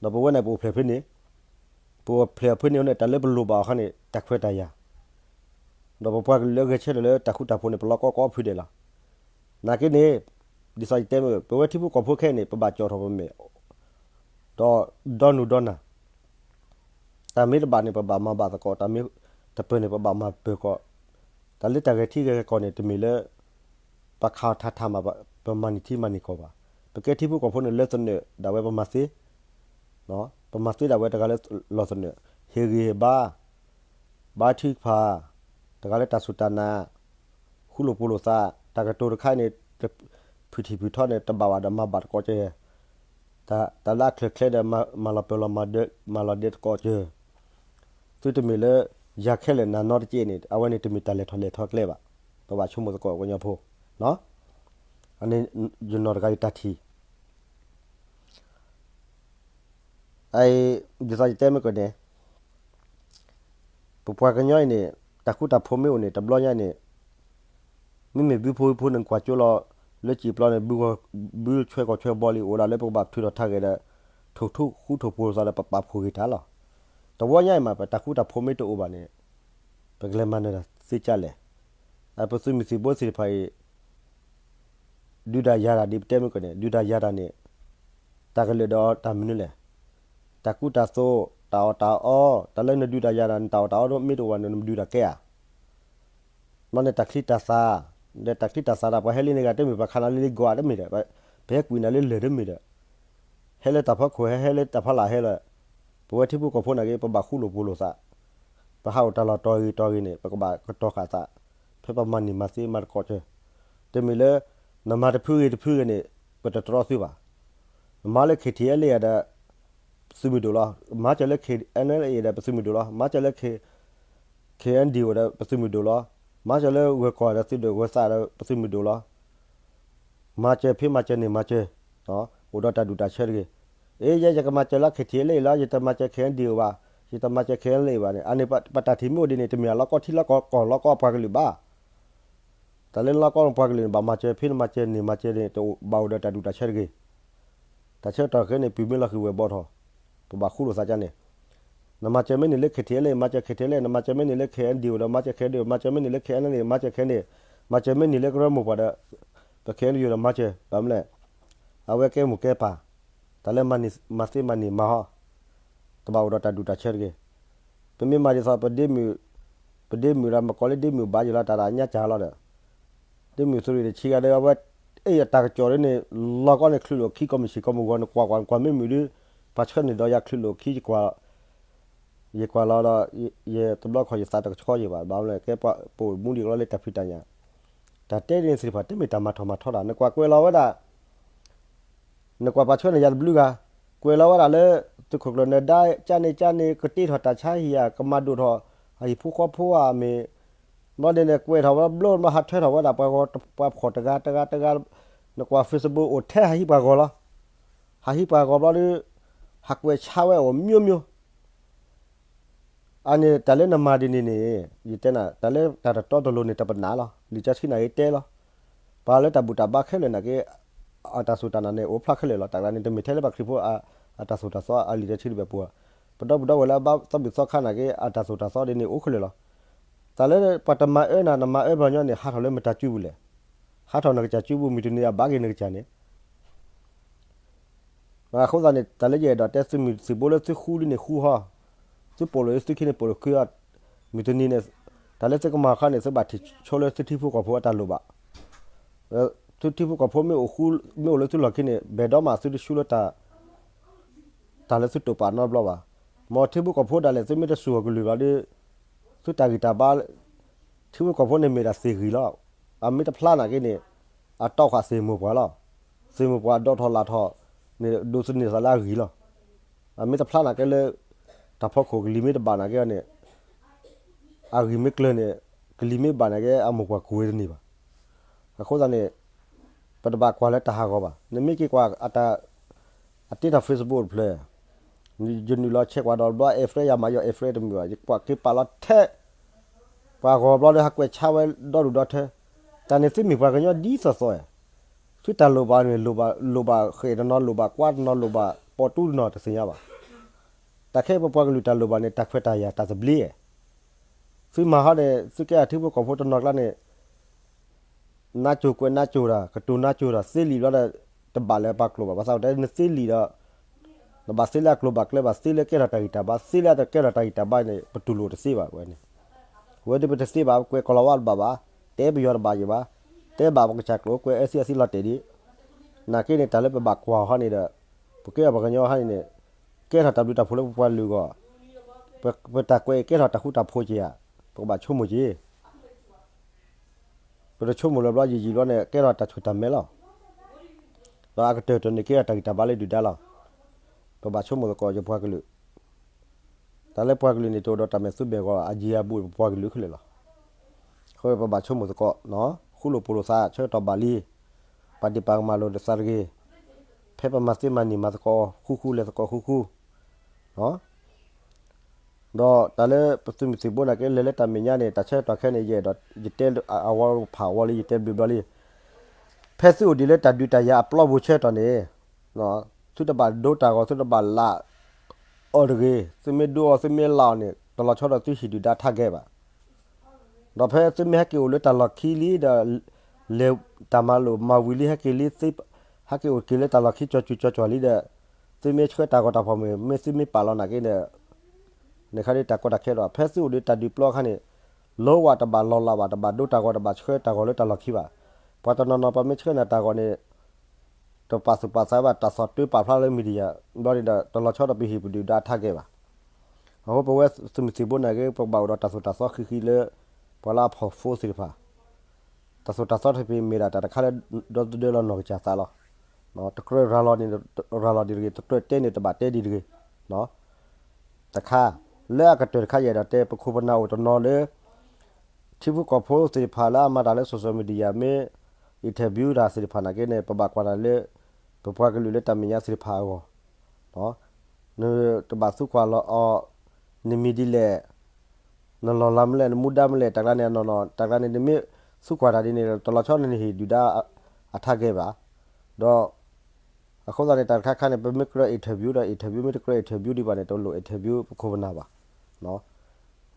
ဒီးပဝဲန့ၣ်ပအိၣ်ဖျဲၣ်ဖဲန့ၣ်, ပအိၣ်ဖျဲၣ်ဖဲန့ၣ်န့ၣ် တၢ်လၢပလိၣ်ဘၣ်အီၤခါန့ၣ် တၢ်ခွဲးတၢ်ယာ်, ဒီးပပှၤကလုာ်လၢဂဲၤဆၢထၢၣ်လၢတၢ်ဃူတၢ်ဖိးန့ၣ် ပလီၢ်ကီကီဖုဒဲးလီၤ. နာ်က့န့ၣ် ဒ်သိးယတဲမ့ၢ် ပဝဲထံဖိကီၢ်ဖိခဲအံၤန့ၣ် ပဘၣ်ကၠီၣ်ထီၣ်ပမဲာ် ဒီးဒီနုၢ်ဒီနၢ် တၢ်မ့ၢ်တဘၣ်န့ၣ် ပဘၣ်မၤဘၣ်သကိး, တၢ်မ့ၢ်တပၢၤန့ၣ် ပဘၣ်မၤပၢၤကီး, တၢ်လၢတၢ်ဂဲၤထံဂဲၤကီၢ်န့ၣ် တမ့ၢ်လၢ ပခးထးထးမး ပမၤန့ၢ်ထံမၤန့ၢ်ကီၢ်ဘၣ်. ပကဲထံဖိကီၢ်ဖိန့ၣ်လၢသနၢၣ်ဒၣ်ဝဲပမၤသ့, ပမၤသ့ဒၣ်ဝဲတဂၤလၢလီၢ်သနၢၣ်, ဟ့ၣ်ဂံၢ်ဟ့ၣ်ဘါ ဘါထုကဖၣ်, တဂၤလၢတၢ်စူၢ်တၢ်နာ်, ဃူလိာ်ဖိးလိာ်သး, တၢ်ကတိၤတခါန့ၣ် ဖုၣ်ထံၣ်ဖုၣ်ထီန့ၣ် တဘၣ်ဘၣ်ဒီးမၤဘၣ်တကိးကဲ, တၢ်လၢအချၢၣ်ချဲဒီး မၤလီၤပၢၤလီၤမၤဒဲတကိးကဲ, သုတမ့ၢ်လၢ ယၤခဲလၢာ်နၤနီတက့ၢ်န့ၣ် အဝဲန့ၣ်တမ့ၢ်တၢ်လဲၤထီၣ်လဲၤထီကျဲဘၣ်, ပဘၣ်ဆိကမိၣ်သကိးကညီဖိ, အန့ၣ်ယနီၢ်တဂၤယတၢ်ထံၣ် ဒ်သိးယတဲမ့ၢ်ကီးန့ၣ်, ပပှၤကညီအံၤန့ၣ် တၢ်ဃူတၢ်ဖိးမ့ၢ်အိၣ်န့ၣ် တဘျီညါန့ၣ် မ့မ့ၢ်ဘုဖိဝံဖိန့ၣ် ကွၢ်ကၠိလီၤ လၢစံာ်ပျီန့ၣ် ဘုဆွဲကီၢ်ဆွဲဘီလံ အိၣ်ဒၣ်လၢပကဘၣ်ထုးထီၣ်ထါဂဲၤဒီး ထိၣ်ဃူထိၣ်ဖိးလိာ်သးဒီး ပပာ်ဖှိၣ်ဂ့ၤတၢ်လီၤ. တဝီညါအံၤမး ပတၢ်ဃူတၢ်ဖိးမ့ၢ်တအိၣ်ဘၣ်န့ၣ် ပကလဲၤမၤနၢၤတၢ်သ့ကၢ်လဲၣ်. ပသုးမုၢ်သံၣ်ဘိသ့ၣ်တဖၣ်အံၤ ဒုးတၢ်ယၤတၢ်ဒ်ပတဲမ့ၢ်ကီးန့ၣ် ဒုးတၢ်ယၤတၢ်န့ၣ် တၢ်ကလၢာ်ဒီးတၢ်မနုၤလဲၣ်. တၢ်ကူတၢ်သိး တၢ်အီၣ်တၢ်အီ တၢ်လၢနဒုးတၢ်ယၤတၢ် နတၢ်အီၣ်တၢ်အီမ့ၢ်တအိၣ်ဘၣ်န့ၣ် နမဒုးတၢ်ကဲဧါ. ဘျီန့ၣ်တၢ်ချံတၢ်သၣ်, ဒီးတၢ်ချံတၢ်သၣ်ဒီး ပှၤဟဲလံန့ၣ်ဂၤတမ့ၢ် ပှၤခးနၤလၢလံကွၢ်တမ့ၢ်ဒီး, ပဟဲကွံာ်နၤလၢလၢၢ်တမ့ၢ်ဒီး, ဟဲလၢတၢ်ဖီခိၣ်ဟဲ ဟဲလၢတၢ်ဖီလာ်ဟဲလီၤ, ပဝဲထံဖိကီၢ်ဖိနာ်က့ ပဘၣ်ဃူလိာ်ဖိးလိာ်သး, ပဟးအိၣ်တၢ်လီၢ်တီၤဂ့ၤတီၤဂ့ၤန့ၣ် ပကဘၣ်ကတီၤဃာ်သး, ဖဲပမၤန့ၢ်မၤသ့မၤသကိးစၢၤ, တမ့ၢ်လၢ နမၤတဖုဂ့ၤတဖုဂ့ၤန့ၣ် ပတတြီသုဘၣ်. မၤလၢ K T L A ဒီး ပသုးမုၢ်ဒိၣ်လီၤ. မၤစၢၤလၢ K N L A ဒီး ပသုးမုၢ်ဒိၣ်လီၤ. မၤစၢၤလၢ K N D O ဒီး ပသုးမုၢ်ဒိၣ်လီၤ. မၤစၢၤလၢဂၢၤကီၢ်ဒီးသုးဒိၣ်ဂၢၤသးဒီး ပသုးမုၢ်ဒိၣ်လီၤ. မၤစၢၤဖံးမၤစၢၤန့ၣ်မၤစၢၤ, အိၣ်ဒီးတၢ်ဒူၣ်တၢ်ဆၢတဂ့ၤ. အ့ ယဲယကမၤစၢၤလၢ K T L A လီၤ, ယတမၤစၢၤ K N D O ဘၣ်, ယတမၤစၢၤ K N L A ဘၣ်န့ၣ် အန့ၣ်ပတၢ်ထံၣ်မ့ၢ်အိၣ်ဒ်န့ၣ် တမ့ၢ်အလီၢ်ကီထံလီၢ်ကီၢ်လီၢ်ကီၢ်ပှၤကလုာ်ဘၣ်. တၢ်လၢလီၢ်ကီၢ်ပှၤကလုာ်န့ၣ် ဘၣ်မၤစၢၤဖံးမၤစၢၤန့ၣ်မၤစၢၤန့ၣ် တဘၣ်အိၣ်ဒီးတၢ်ဒူၣ်တၢ်ဆၢတဂ့ၤ. တၢ်ဆၢကတီၢ်ခဲအံၤန့ၣ် ပမ့ၢ်လီၤဃံၤဝဲၤဘီထီၣ်, ပဘၣ်ဃူလိာ်သးကန့ၣ်, နမၤစၢၤမ့ၢ်န့ၢ်လၢ K T L A မၤစၢၤ K T L A, နမၤစၢၤမ့ၢ်န့ၢ်လၢ K N D O ဒီး မၤစၢၤ K N D O, မၤစၢၤမ့ၢ်န့ၢ်လၢ K N L A မၤစၢၤ K N D O, မၤစၢၤမ့ၢ်န့ၢ်လၢကရၢမိၢ်ပှၢ်ဒီး ပ K N D O ဒီးမၤစၢၤ, ဘၣ်မနုၤလဲၣ်, အဝဲကဲမိၢ်ကဲပၢ်, တၢ်လၢမၤသ့မၤန့ၢ်မၤဟီ, တဘၣ်အိၣ်ဒီးတၢ်ဒူၣ်တၢ်ဆၢတဂ့ၤ. ပမ့ၢ်မၤဒ်သိး ပဒ့မုၣ်, ပဒ့မုၣ်ဒီးမကိးလၢဒ့မုၣ်ဘၣ်ယိၣ်လီၤ တၢ်ဒၣ်ညါကၢ်လီၤဒီး, ဒ့မုၣ်သုးရ့ၣ်တဆံဂၤဒီး အဝဲ အ့ၣ်အတၢ်ကစီၣ်ဒ်န့ၣ် လီၤကီန့ၣ် ချုးလိာ်ခံကီၢ်မုၢ်ဆ့ၣ်ကီၢ်မုၢ်ဂီၤ နကွၢ်ကွၢ် နကွၢ်မ့ၢ်မုာ်ဒီး ပှၤဆှၢန့ၢ်ဒီးယၤချုးလိာ်ခံ ယကွၢ်လီၤဒီး ယတဘျီခီၣ်ယသးတကဆှီယံၤဘၣ် ဘၣ်မနုၤလဲၣ် ကဲပှၤပိာ်မူဒံးကလီလၢတၢ်ဖံးတၢ်ညၣ်, တၢ်တဲဒ်န့ၣ်သ့ၣ်တဖၣ် တမ့ၢ်တၢ်မၤထီၣ်မၤထီတၢ် နကွၢ်ကွဲးလီၤဝဲဒၣ် နကွၢ်ပှၤဆှၢန့ၢ်ယၤတဘျုးဂၤ, ကွဲးလီၤဝဲဒၣ်လၢ သုးခိၣ်ကျၢၢ်နဒါ ကၠၢ်န့ၣ်ကၠၢ်န့ၣ် ကတ့ထီၣ်တၢ်ဆါဟံၣ်ဧါ ကမၤဒိၣ်ထီၣ် အဟံၣ်ဖိဃီဖိဧါမ့ၢ်, ဘျီန့ၣ်န့ၣ် ကွဲးထီၣ်ဝဲဘျီမ့ၢ်ဟးထွဲထီၣ်ဝဲဒၣ် ပှၤဂီၤ ပှၤဖှီၣ်တဂၤတဂၤတဂၤ, နကွၢ် Facebook အိၣ်ထဲဟးဟံးပှၤဂီၤလီၤ, ဟးဟံးပှၤဂီၤဘျီဒီး ဟးကွဲးဆါဝဲအိၣ် မျိုးမျိုး အန့ၣ် တၢ်လၢနမၤဒ်န့ၣ်န့ၣ် ယတဲနၤ တၢ်လၢတၢ်တတီတလိၤန့ၣ် တပနၢ်လီၤ. လံာ်စီဆှံနာ်က့တဲလီၤ. ပှၤလၢတၢ်ဘူၣ်တၢ်ဘါခဲလၢာ်နာ်က့ အတၢ်စူၢ်တၢ်နာ်န့ၣ် အိၣ်ဖျါခဲလၢာ်လီၤ. တၢ်ကျါန့ၣ် တမ့ၢ်ထဲလၢပှၤခရံာ်ဖိအတၢ်သိၣ်တၢ်သီအလံာ်တၢ်ဆံတဘ့ၣ်ပူၤ, ပဒီပုၢ်ဒီဝဲၢ်လၢအဘါသီဘူၣ်သီခါနာ်က့ အတၢ်သိၣ်တၢ်သီဒ်န့ၣ် အိၣ်ခဲလၢာ်လီၤ. တၢ်လၢပှၤတမၤအၢနၤ နမၤအၢပှၤကညီန့ၣ် ဟးထီၣ်လၢမတၤစုပူၤလဲၣ်. ဟးထီၣ်နကစၢ်စုပူၤ မုၢ်တနံၤအဘၣ်က့ၤနကစၢ်န့ၣ် အဃိသတးန့ၣ် တၢ်လၢယအဲၣ်ဒိးတဲသုးမုၢ်သုးဘိလၢသုဃူဒ်န့ၣ်ဃူဟီ, သုပိာ်လိာ်သုခံန့ၣ်ပိာ်လိာ်ခံအီၤ, မုၢ်တနံၤန့ၣ် တၢ်လၢသုကမၤအခါန့ၣ် သုဘၣ်ထံၣ်ဆိလၢသုထံဖိကီၢ်ဖိအတၢ်လိၣ်ဘၣ်, သုထံဖိကီၢ်ဖိမ့ၢ်အိၣ်ဃူ မ့ၢ်အိၣ်လၢသုလီၢ်ခံန့ၣ် ဘဲၣ်ဒီမးသုတဆူလၢ တၢ်လၢသုတိာ်ပာ်နီတဘျီဘၣ်. မ်ထံဖိကီၢ်ဖိဒၣ်လဲာ် သုမ့ၢ်တစူၢ်အီၤကလုၢ်ဘျီဒီး သုတၢ်ဂံၢ်တၢ်ဘါ ထံဖိကီၢ်ဖိန့ၣ်မ့ၢ်ဒၣ်သ့ၣ်ဂံၢ်လီၤ. အမ့ၢ်တဖျါနာ်က့န့ၣ် အတီၢ်ဃာ်သ့ၣ်မိၢ်ပှၢ်လီၤ. သ့ၣ်မိၢ်ပှၢ်ဒိးထီၣ်လၢ်ထီၣ်န့ၣ် ဒိးသန့ၤသးလၢအဂံၢ်လီၤ. အမ့ၢ်တဖျါနာ်က့လၢ တၢ်ဖီခိၣ်ကလံၤမ့ၢ်တဘၣ်နာ်က့န့ၣ် အဂံၢ်မ့ၢ်ကျၢၤန့ၣ် ကလံၤမ့ၢ်ဘၣ်နာ်က့ အမိၢ်ပှၢ်ကူၣ်ဝဲတန့ၢ်ဘၣ်. အဃိသတးန့ၣ် ပတဘၣ်ကွၢ်လၢတၢ်ဟးဂီၤဘၣ်. နမ့ၢ်က့ၤကွၢ် အတ့ထီၣ် Facebook တဖျၢၣ် ယနုာ်လီၤဆဲးကွၢ်ဒီးဘျီ အဲၣ်ဖရဲယၤမး ယအဲၣ်ဖရဲတမုာ်ဘၣ် ယကွၢ်က့ၤပာ်လီၤထဲ ပှၤဂီၤဘျီဒီးဟးကွဲးဆါဝဲဒီဒူၣ်ဒီထၢ တၢ်န့ၣ်သုမ့ၢ်ပှၤကညီဒ်သိးသိးဧါ. သုတၢ်လိၣ်ဘၣ်န့ၣ် လိၣ်ဘၣ်ဃဲၣ်တနီၤ လိၣ်ဘၣ်ကွါတနီၤ လိၣ်ဘၣ်ပီတူတနီၤတသ့ၣ်ညါဘၣ်. တၢ်ခဲအံၤပပှၤကလုာ်တၢ်လိၣ်ဘၣ်န့ၣ် တၢ်ခွဲးတၢ်ယာ်တၢ်သဘျ့ဧါ. သုမၤဟီန့ၣ် သုကဲအထံဖိကီၢ်ဖိတနီၤကျါန့ၣ် နါစိၤကွဲးနါစိၤတၢ် ကတိၤနါစိၤတၢ် သ့လံာ်ဘျီဒီး တဘၣ်လၢပှၤကျိာ်ဘၣ်. ဘၣ်ဆၣ်တဲနသ့လံာ်ဒီး နဘၣ်သ့လၢအကျိၤဘၣ်ကျဲဘၣ် သ့လၢကဲထီၣ်တၢ်ဂံၢ်တၢ်ဘါ သ့လၢတကဲထီၣ်တၢ်ဂံၢ်တၢ်ဘါန့ၣ် ပတူၢ်လိာ်တသ့ဘၣ်ဝဲန့ၣ်. ဝဲဒၣ်ပတသ့ဘၣ် ကွဲးကီၤလၤဝါတဘၣ်ဘၣ်, တဲပယီၤတဘၣ်ယံၤဘၣ်, တဲဘၣ်ပကစၢ်ကျိာ် ကွဲးအၢသံအသံလီၤတဲာ်ဒံး. နာ်က့န့ၣ် တၢ်လၢပဘၣ်ကွၢ်ဟီန့ၣ်ဒီး ပကဲပှၤကညီဟီန့ၣ်န့ၣ် ကဲထီၣ်တၢ်ဘျုးတၢ်ဖှိၣ်လၢပပှၤလုာ်အဂီၢ်, ပတၢ်ကွဲးကဲထီၣ်တၢ်ဃူတၢ်ဖိးက့ၤဧါ, ပကဘၣ်ဆိကမိၣ်က့ၤ ပတဆိကမိၣ်လၢၤဘျီယံာ်ယံာ်ဘျီန့ၣ် ကဲထီၣ်တၢ်ဆူၣ်တၢ်မဲလီၤ. ဒီးအကတၢၢ်တၢၢ်န့ၣ်ကဲထီၣ်တၢ်ဂံၢ်တၢ်ဘါလၢဒုၣ်ဒါလီၤ. ပဘၣ်ဆိကမိၣ်သကိးယပှၤကလုာ်, တၢ်လၢပှၤကလုာ်န့ၣ် တအိၣ်ဒီးတၢ်မဲာ်သူမဲာ်ဂီၤ အယံၤအဘူးပပှၤကလုာ်ခဲလၢာ်လီၤ. အဃိပဘၣ်ဆိကမိၣ်သကိး, ဃူလိာ်ဖိးလိာ်သး ဆၢကတီၢ်ဘၣ်လံ, ပာ်ဒ့ၣ်ပာ်ကမၣ်လိာ်တသးတဂ့ၤ, ဖဲပမၤသ့မၤန့ၢ်မၤသကိး ဃူဃူလဲၤသကိးဃူဃူ ဒီးတၢ်လၢပသုးမုၢ်သံၣ်ဘိနာ်က့ လဲၤလၢတၢ်မဲာ်ညါန့ၣ် တၢ်ဆၢကတီၢ်ခဲအံၤန့ၣ် ယအဲၣ်ဒိး ယတဲအဝဲဖးဝဲလံ ယတဲဘျုးဘျီလံ. ဖဲသုအိၣ်ဒံးလၢတၢ်ဒုးတၢ်ယၤအပျီပူၤဆၢကတီၢ်န့ၣ် သုတဘၣ်ဒိတၢ်ဂီၤ သုတဘၣ်လၢအီၤတဂ့ၤ, သုမ့ၢ်ဒိအီၤ သုမ့ၢ်လၢအီၤန့ၣ် တလီၤဆီဒီးသုဟံၣ်ဒုၣ်ဒါထးကဲဘၣ်. ဒီးဖဲသုမ့ၢ်ဟဲက့ၤအိၣ်လၢတၢ်လီၢ်ခံလံဒီး လဲၤတၢ်မၤလိာ်မၤဝံၤလံ ဟဲက့ၤလံ ဟဲက့ၤအိၣ်က့ၤလၢတၢ်လီၢ်ခံ ကၠီၤစူၤကၠီၤကၠီၤလံဒီး သုမ့ၢ်ဆှၢတၢ်ဂီၤတၢ်ဖီၣ်မ့ၢ် မ့ၢ်သုမ့ၢ်ပာ်လီၤနာ်က့ဒီး န့ၣ်ခါဒ်တၢ်ကီတၢ်ခဲဒီး ဖဲသုအိၣ်ဒီးတၢ်ဒုးပျီအခါန့ၣ် လိဝးတဘၣ်လီၤလးဘၣ် တဘၣ်ဒိတၢ်ဂီၤ တဘၣ်ဆှၢတၢ်ဂီၤလၢတၢ်လီၢ်ခံဘၣ်. ပှၤတနီၤနီၤ ပမ့ၢ်ဆှၢနၤတၢ်ဂီၤန့ၣ် တပာ်သူၣ်ပာ်သးဘၣ် တၢ်သီၣ်တၢ်ပာ်ဖျါလၢ media ဘျီန့ၣ်ဒီး တလီၤဆီဒီးပဟံၣ်ပဒုၣ်ဒါအထးကဲဘၣ်. အဃိပဝဲသုးမုၢ်သံၣ်ဘိနာ်က့ ပကဘၣ်အိၣ်ဒီးတၢ်သိၣ်တၢ်သီဃံးဃံးလၢ ပှၤလၢအဖီၣ်ဖိသ့ၣ်တဖၣ် တၢ်သိၣ်တၢ်သီတဖၣ်မ့ၢ်ဒၣ်တၢ်တခါလၢ ဒီသဒၢလီၤနီၢ်ကစၢ်သးလီၤ. တကြၢးရၤလီၤန့ၣ် ရၤလီၤဒံးတဂ့ၤ, တကြၢးတဲန့ၣ်တဘၣ်တဲဒံးတဂ့ၤ. တခါ လၢအကတၢၢ်တခါယအဲၣ်ဒိးတဲ ပခိၣ်ပနၢ်အိၣ်တနီၤလၢ ထံဖိကီၢ်ဖိသ့ၣ်တဖၣ်လၢအမၤတၢ်လၢ social media မ့ၢ် interview တၢ်သ့ၣ်တဖၣ်နာ်က့န့ၣ် ပဘၣ်ကွၢ်တၢ်လၢ ပပှၤကလုာ်လၢတၢ်မဲာ်ညါသ့ၣ်တဖၣ်အဂီၢ် နတဘၣ်သံကွၢ်လီၤအီၤ နမံၤဒ်လဲၣ်, နလီၢ်လၤမနုၤလဲၣ်, နမူဒါမနုၤလဲၣ်, တၢ်ကျါန့ၣ်အနီၢ်နီၢ်, တၢ်ကျါန့ၣ် နမ့ၢ်သံကွၢ်တၢ်ဒ်န့ၣ် တလီၤဆီနဟံၣ်ဒုၣ်ဒါအထးကဲဘၣ်. ဒီး အဃိသတးန့ၣ် တၢ်တခါခါန့ၣ် ပမ့ၢ်ကြၢး interview ဒီး interview မ့ၢ်တကြၢး interview ဒံးဘၣ်န့ၣ် တလိၣ် interview ပခိၣ်ပနၢ်ဘၣ်.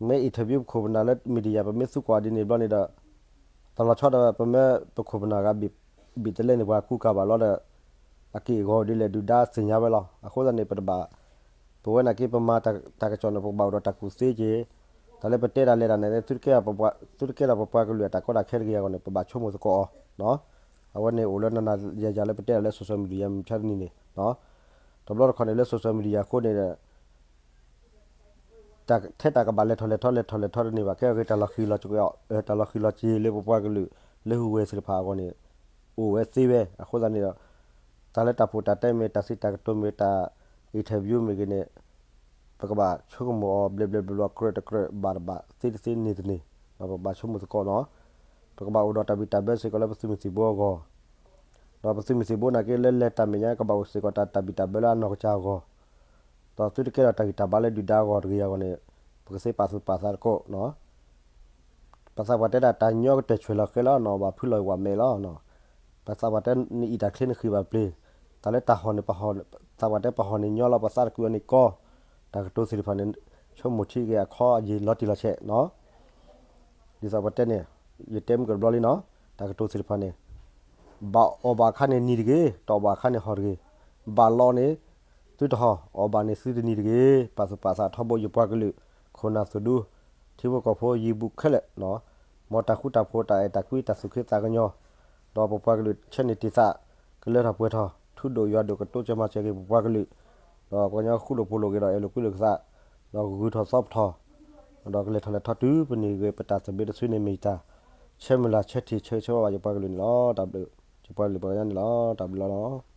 မ့ၢ် interview ပခိၣ်ပနၢ်လၢ media ပမ့ၢ်သံကွၢ်ဒ်န့ၣ်ဘျီန့ၣ်ဒီး တလီၤဆီဒီးပမ့ၢ်ပခိၣ်ပနၢ်ဂၤ ဘံၣ်တလဲန့ၣ် ပှၤကူကၤဘၣ်လီၤဒီး အက့ၢ်အဂီၤဒ်လဲၣ်ဒုၣ်ဒါသ့ၣ်ညါဝဲလီၤ. အဃိသတးန့ၣ် ပတဘၣ် ပဝဲနာ်က့ ပမၤတၢ်ကစီၣ်န့ၣ် ပကဘၣ်အိၣ်ဒီးတၢ်ကူၣ်သ့က့ၤ, တၢ်လၢပတဲဒၣ်လဲၤဒၣ်န့ၣ် သုတကဲဒီးပပှၤကလုာ်အတၢ်ကီတၢ်ခဲတဂ့ၤအဂီၢ်န့ၣ် ပဘၣ်ဆိကမိၣ်သကိးအီၤ. အဝဲန့ၣ်အိၣ်လၢနၤနၤယၤယၤလၢပတဲဒၣ်လၢ social media မုၢ်မဆါတနံၤန့ၣ်, တဘျီတခီၣ်န့ၣ်လၢ social media အဃိန့ၣ်ဒီး ထဲတၢ်ကဘၣ်လဲၤထီၣ်လဲၤထီ လဲၤထီၣ်လဲၤထီတန့ၢ်ဘၣ် ခဲအံၤတၢ်လီၤဃံၤလီၤစ့ၤ တၢ်လီၤဃံၤလီၤစ့ၤလၢပပှၤကလုာ် လၢဟူးဝဲသ့ၣ်တဖၣ်အဂီၢ်န့ၣ် အိၣ်ဝဲသ့ဝဲ. အဃိသတးန့ၣ်ဒီး တၢ်လၢတၢ်ပူၤတၢ်တဲမ့ၢ် တၢ်စံးတၢ်ကတိၤမ့ၢ် တၢ် interview မ့ၢ်ဂ့ၤန့ၣ် ပကဘၣ်ဆိကမိၣ်အီၤ ဘျဲးဘျဲးဘျီဘျီ ကြၢးတကြၢး ဘၣ်တဘၣ် သ့တသ့ န့ၢ်တန့ၢ် ပကဘၣ်ဆိကမိၣ်သကိးနီၤ. ပကဘၣ်အိၣ်ဒီးတၢ်ဘံၣ်တၢ်ဘၢစ့ၢ်ကီးလၢပသုးမုၢ်သံၣ်ဘိအဂီၢ် ဒီးပသုးမုၢ်သံၣ်ဘိနာ်က့လၢလဲၤတၢ်မဲာ်ညါ ကဘၣ်အိၣ်စ့ၢ်ကီးတၢ်ဘံၣ်တၢ်ဘၢလၢအနီၢ်ကစၢ်အဂီၢ်, ဒီးသုတကဲထီၣ်တၢ်ဂံၢ်တၢ်ဘါလၢဒုၣ်ဒါအဂီၢ်တဂ့ၤအဂီၢ်န့ၣ် ပကသ့ပာ်သူၣ်ပာ်သးသကိးနီၤ. ပသးပှၢ်တဲဒၣ် တၢ်ညီကတၢၢ်ဆွဲၣ်လီၤဃဲလီၤနီၤ ဘၣ်ဖုးလီၤဝးမဲာ်လီၤ. ပသးပှၢ်တဲ နအံၣ်တၢ်ချ့နဃံၢ်ဘၣ်ပျ့ၤ, တၢ်လၢတၢ်ဟီၣ်န့ၣ် ပဟီၣ်, သးပှၢ်တဲပဟီၣ်န့ၣ်ညီလီၤ ပသးတကုအီၤန့ၣ်ကီ, တၢ်ကတိၤသ့ၣ်တဖၣ်န့ၣ် ဆိကမိၣ်ထံက့ၤအခီအယံာ်လီၤတံၢ်လီၤဆဲးနီၤ. ဒ်သိးပတဲန့ၣ် ယတဲမုၢ်ကတဘျီလံနီၤ, တၢ်ကတိၤသ့ၣ်တဖၣ်န့ၣ် ဘၣ်အီၣ်ဘၣ်အခါန့ၣ်နံၤတဂ့ၤ, တအီၣ်ဘၣ်အခါန့ၣ်ဟီၣ်တဂ့ၤ, ဘၣ်လီန့ၣ် သုတဟီၣ်, အီၣ်ဘၣ်န့ၣ်သုတနံၤတဂ့ၤ. ပာ်သူၣ်ပာ်သးထီဘိယပှၤကလုာ်, ခိၣ်နၢ်သူၣ်ဒူ, ထံဖိကီၢ်ဖိယံၤဘူးခဲလၢာ်, မ်တၢ်ဃူတၢ်ဖိး တၢ်အဲၣ်တၢ်ကွံ တၢ်သူၣ်ခ့သးကညီၤ, ဒီးပပှၤကလုာ်ဆၢန့ၢ်တ့ၢ်သး, ကလၢထီၣ်ပှဲၤထီၣ်, ထူဒိၣ်ယွၤဒိၣ် ကတိစၢၤမၤစၢၤက့ၤပပှၤကလုာ်, ဒီးပှၤကညီဃူလိာ်ဖိးလိာ်က့ၤဒီး အဲၣ်လိာ်ကွံလိာ်က့ၤသး, ဒီးဂုၤထီၣ်သီပထီၣ်, ဒီးကလဲၤထီၣ်လဲၤထီတုၤပန့ၢ်ဂ့ၤ ပတၢ်သဘျ့တစုန့ၣ်မ့ၢ်ယတၢ် ဆၢမုၢ်လၢ်ဆၢထံၣ်ဆၢဂ့ၤဆၢဝါဘၣ်ယပှၤကလုာ်န့ၣ်လီၤ. တၢ်ဘျုး, ယပှၤကလုာ်ပှၤကညီန့ၣ်လီၤ. တၢ်ဘျုးလီၤ.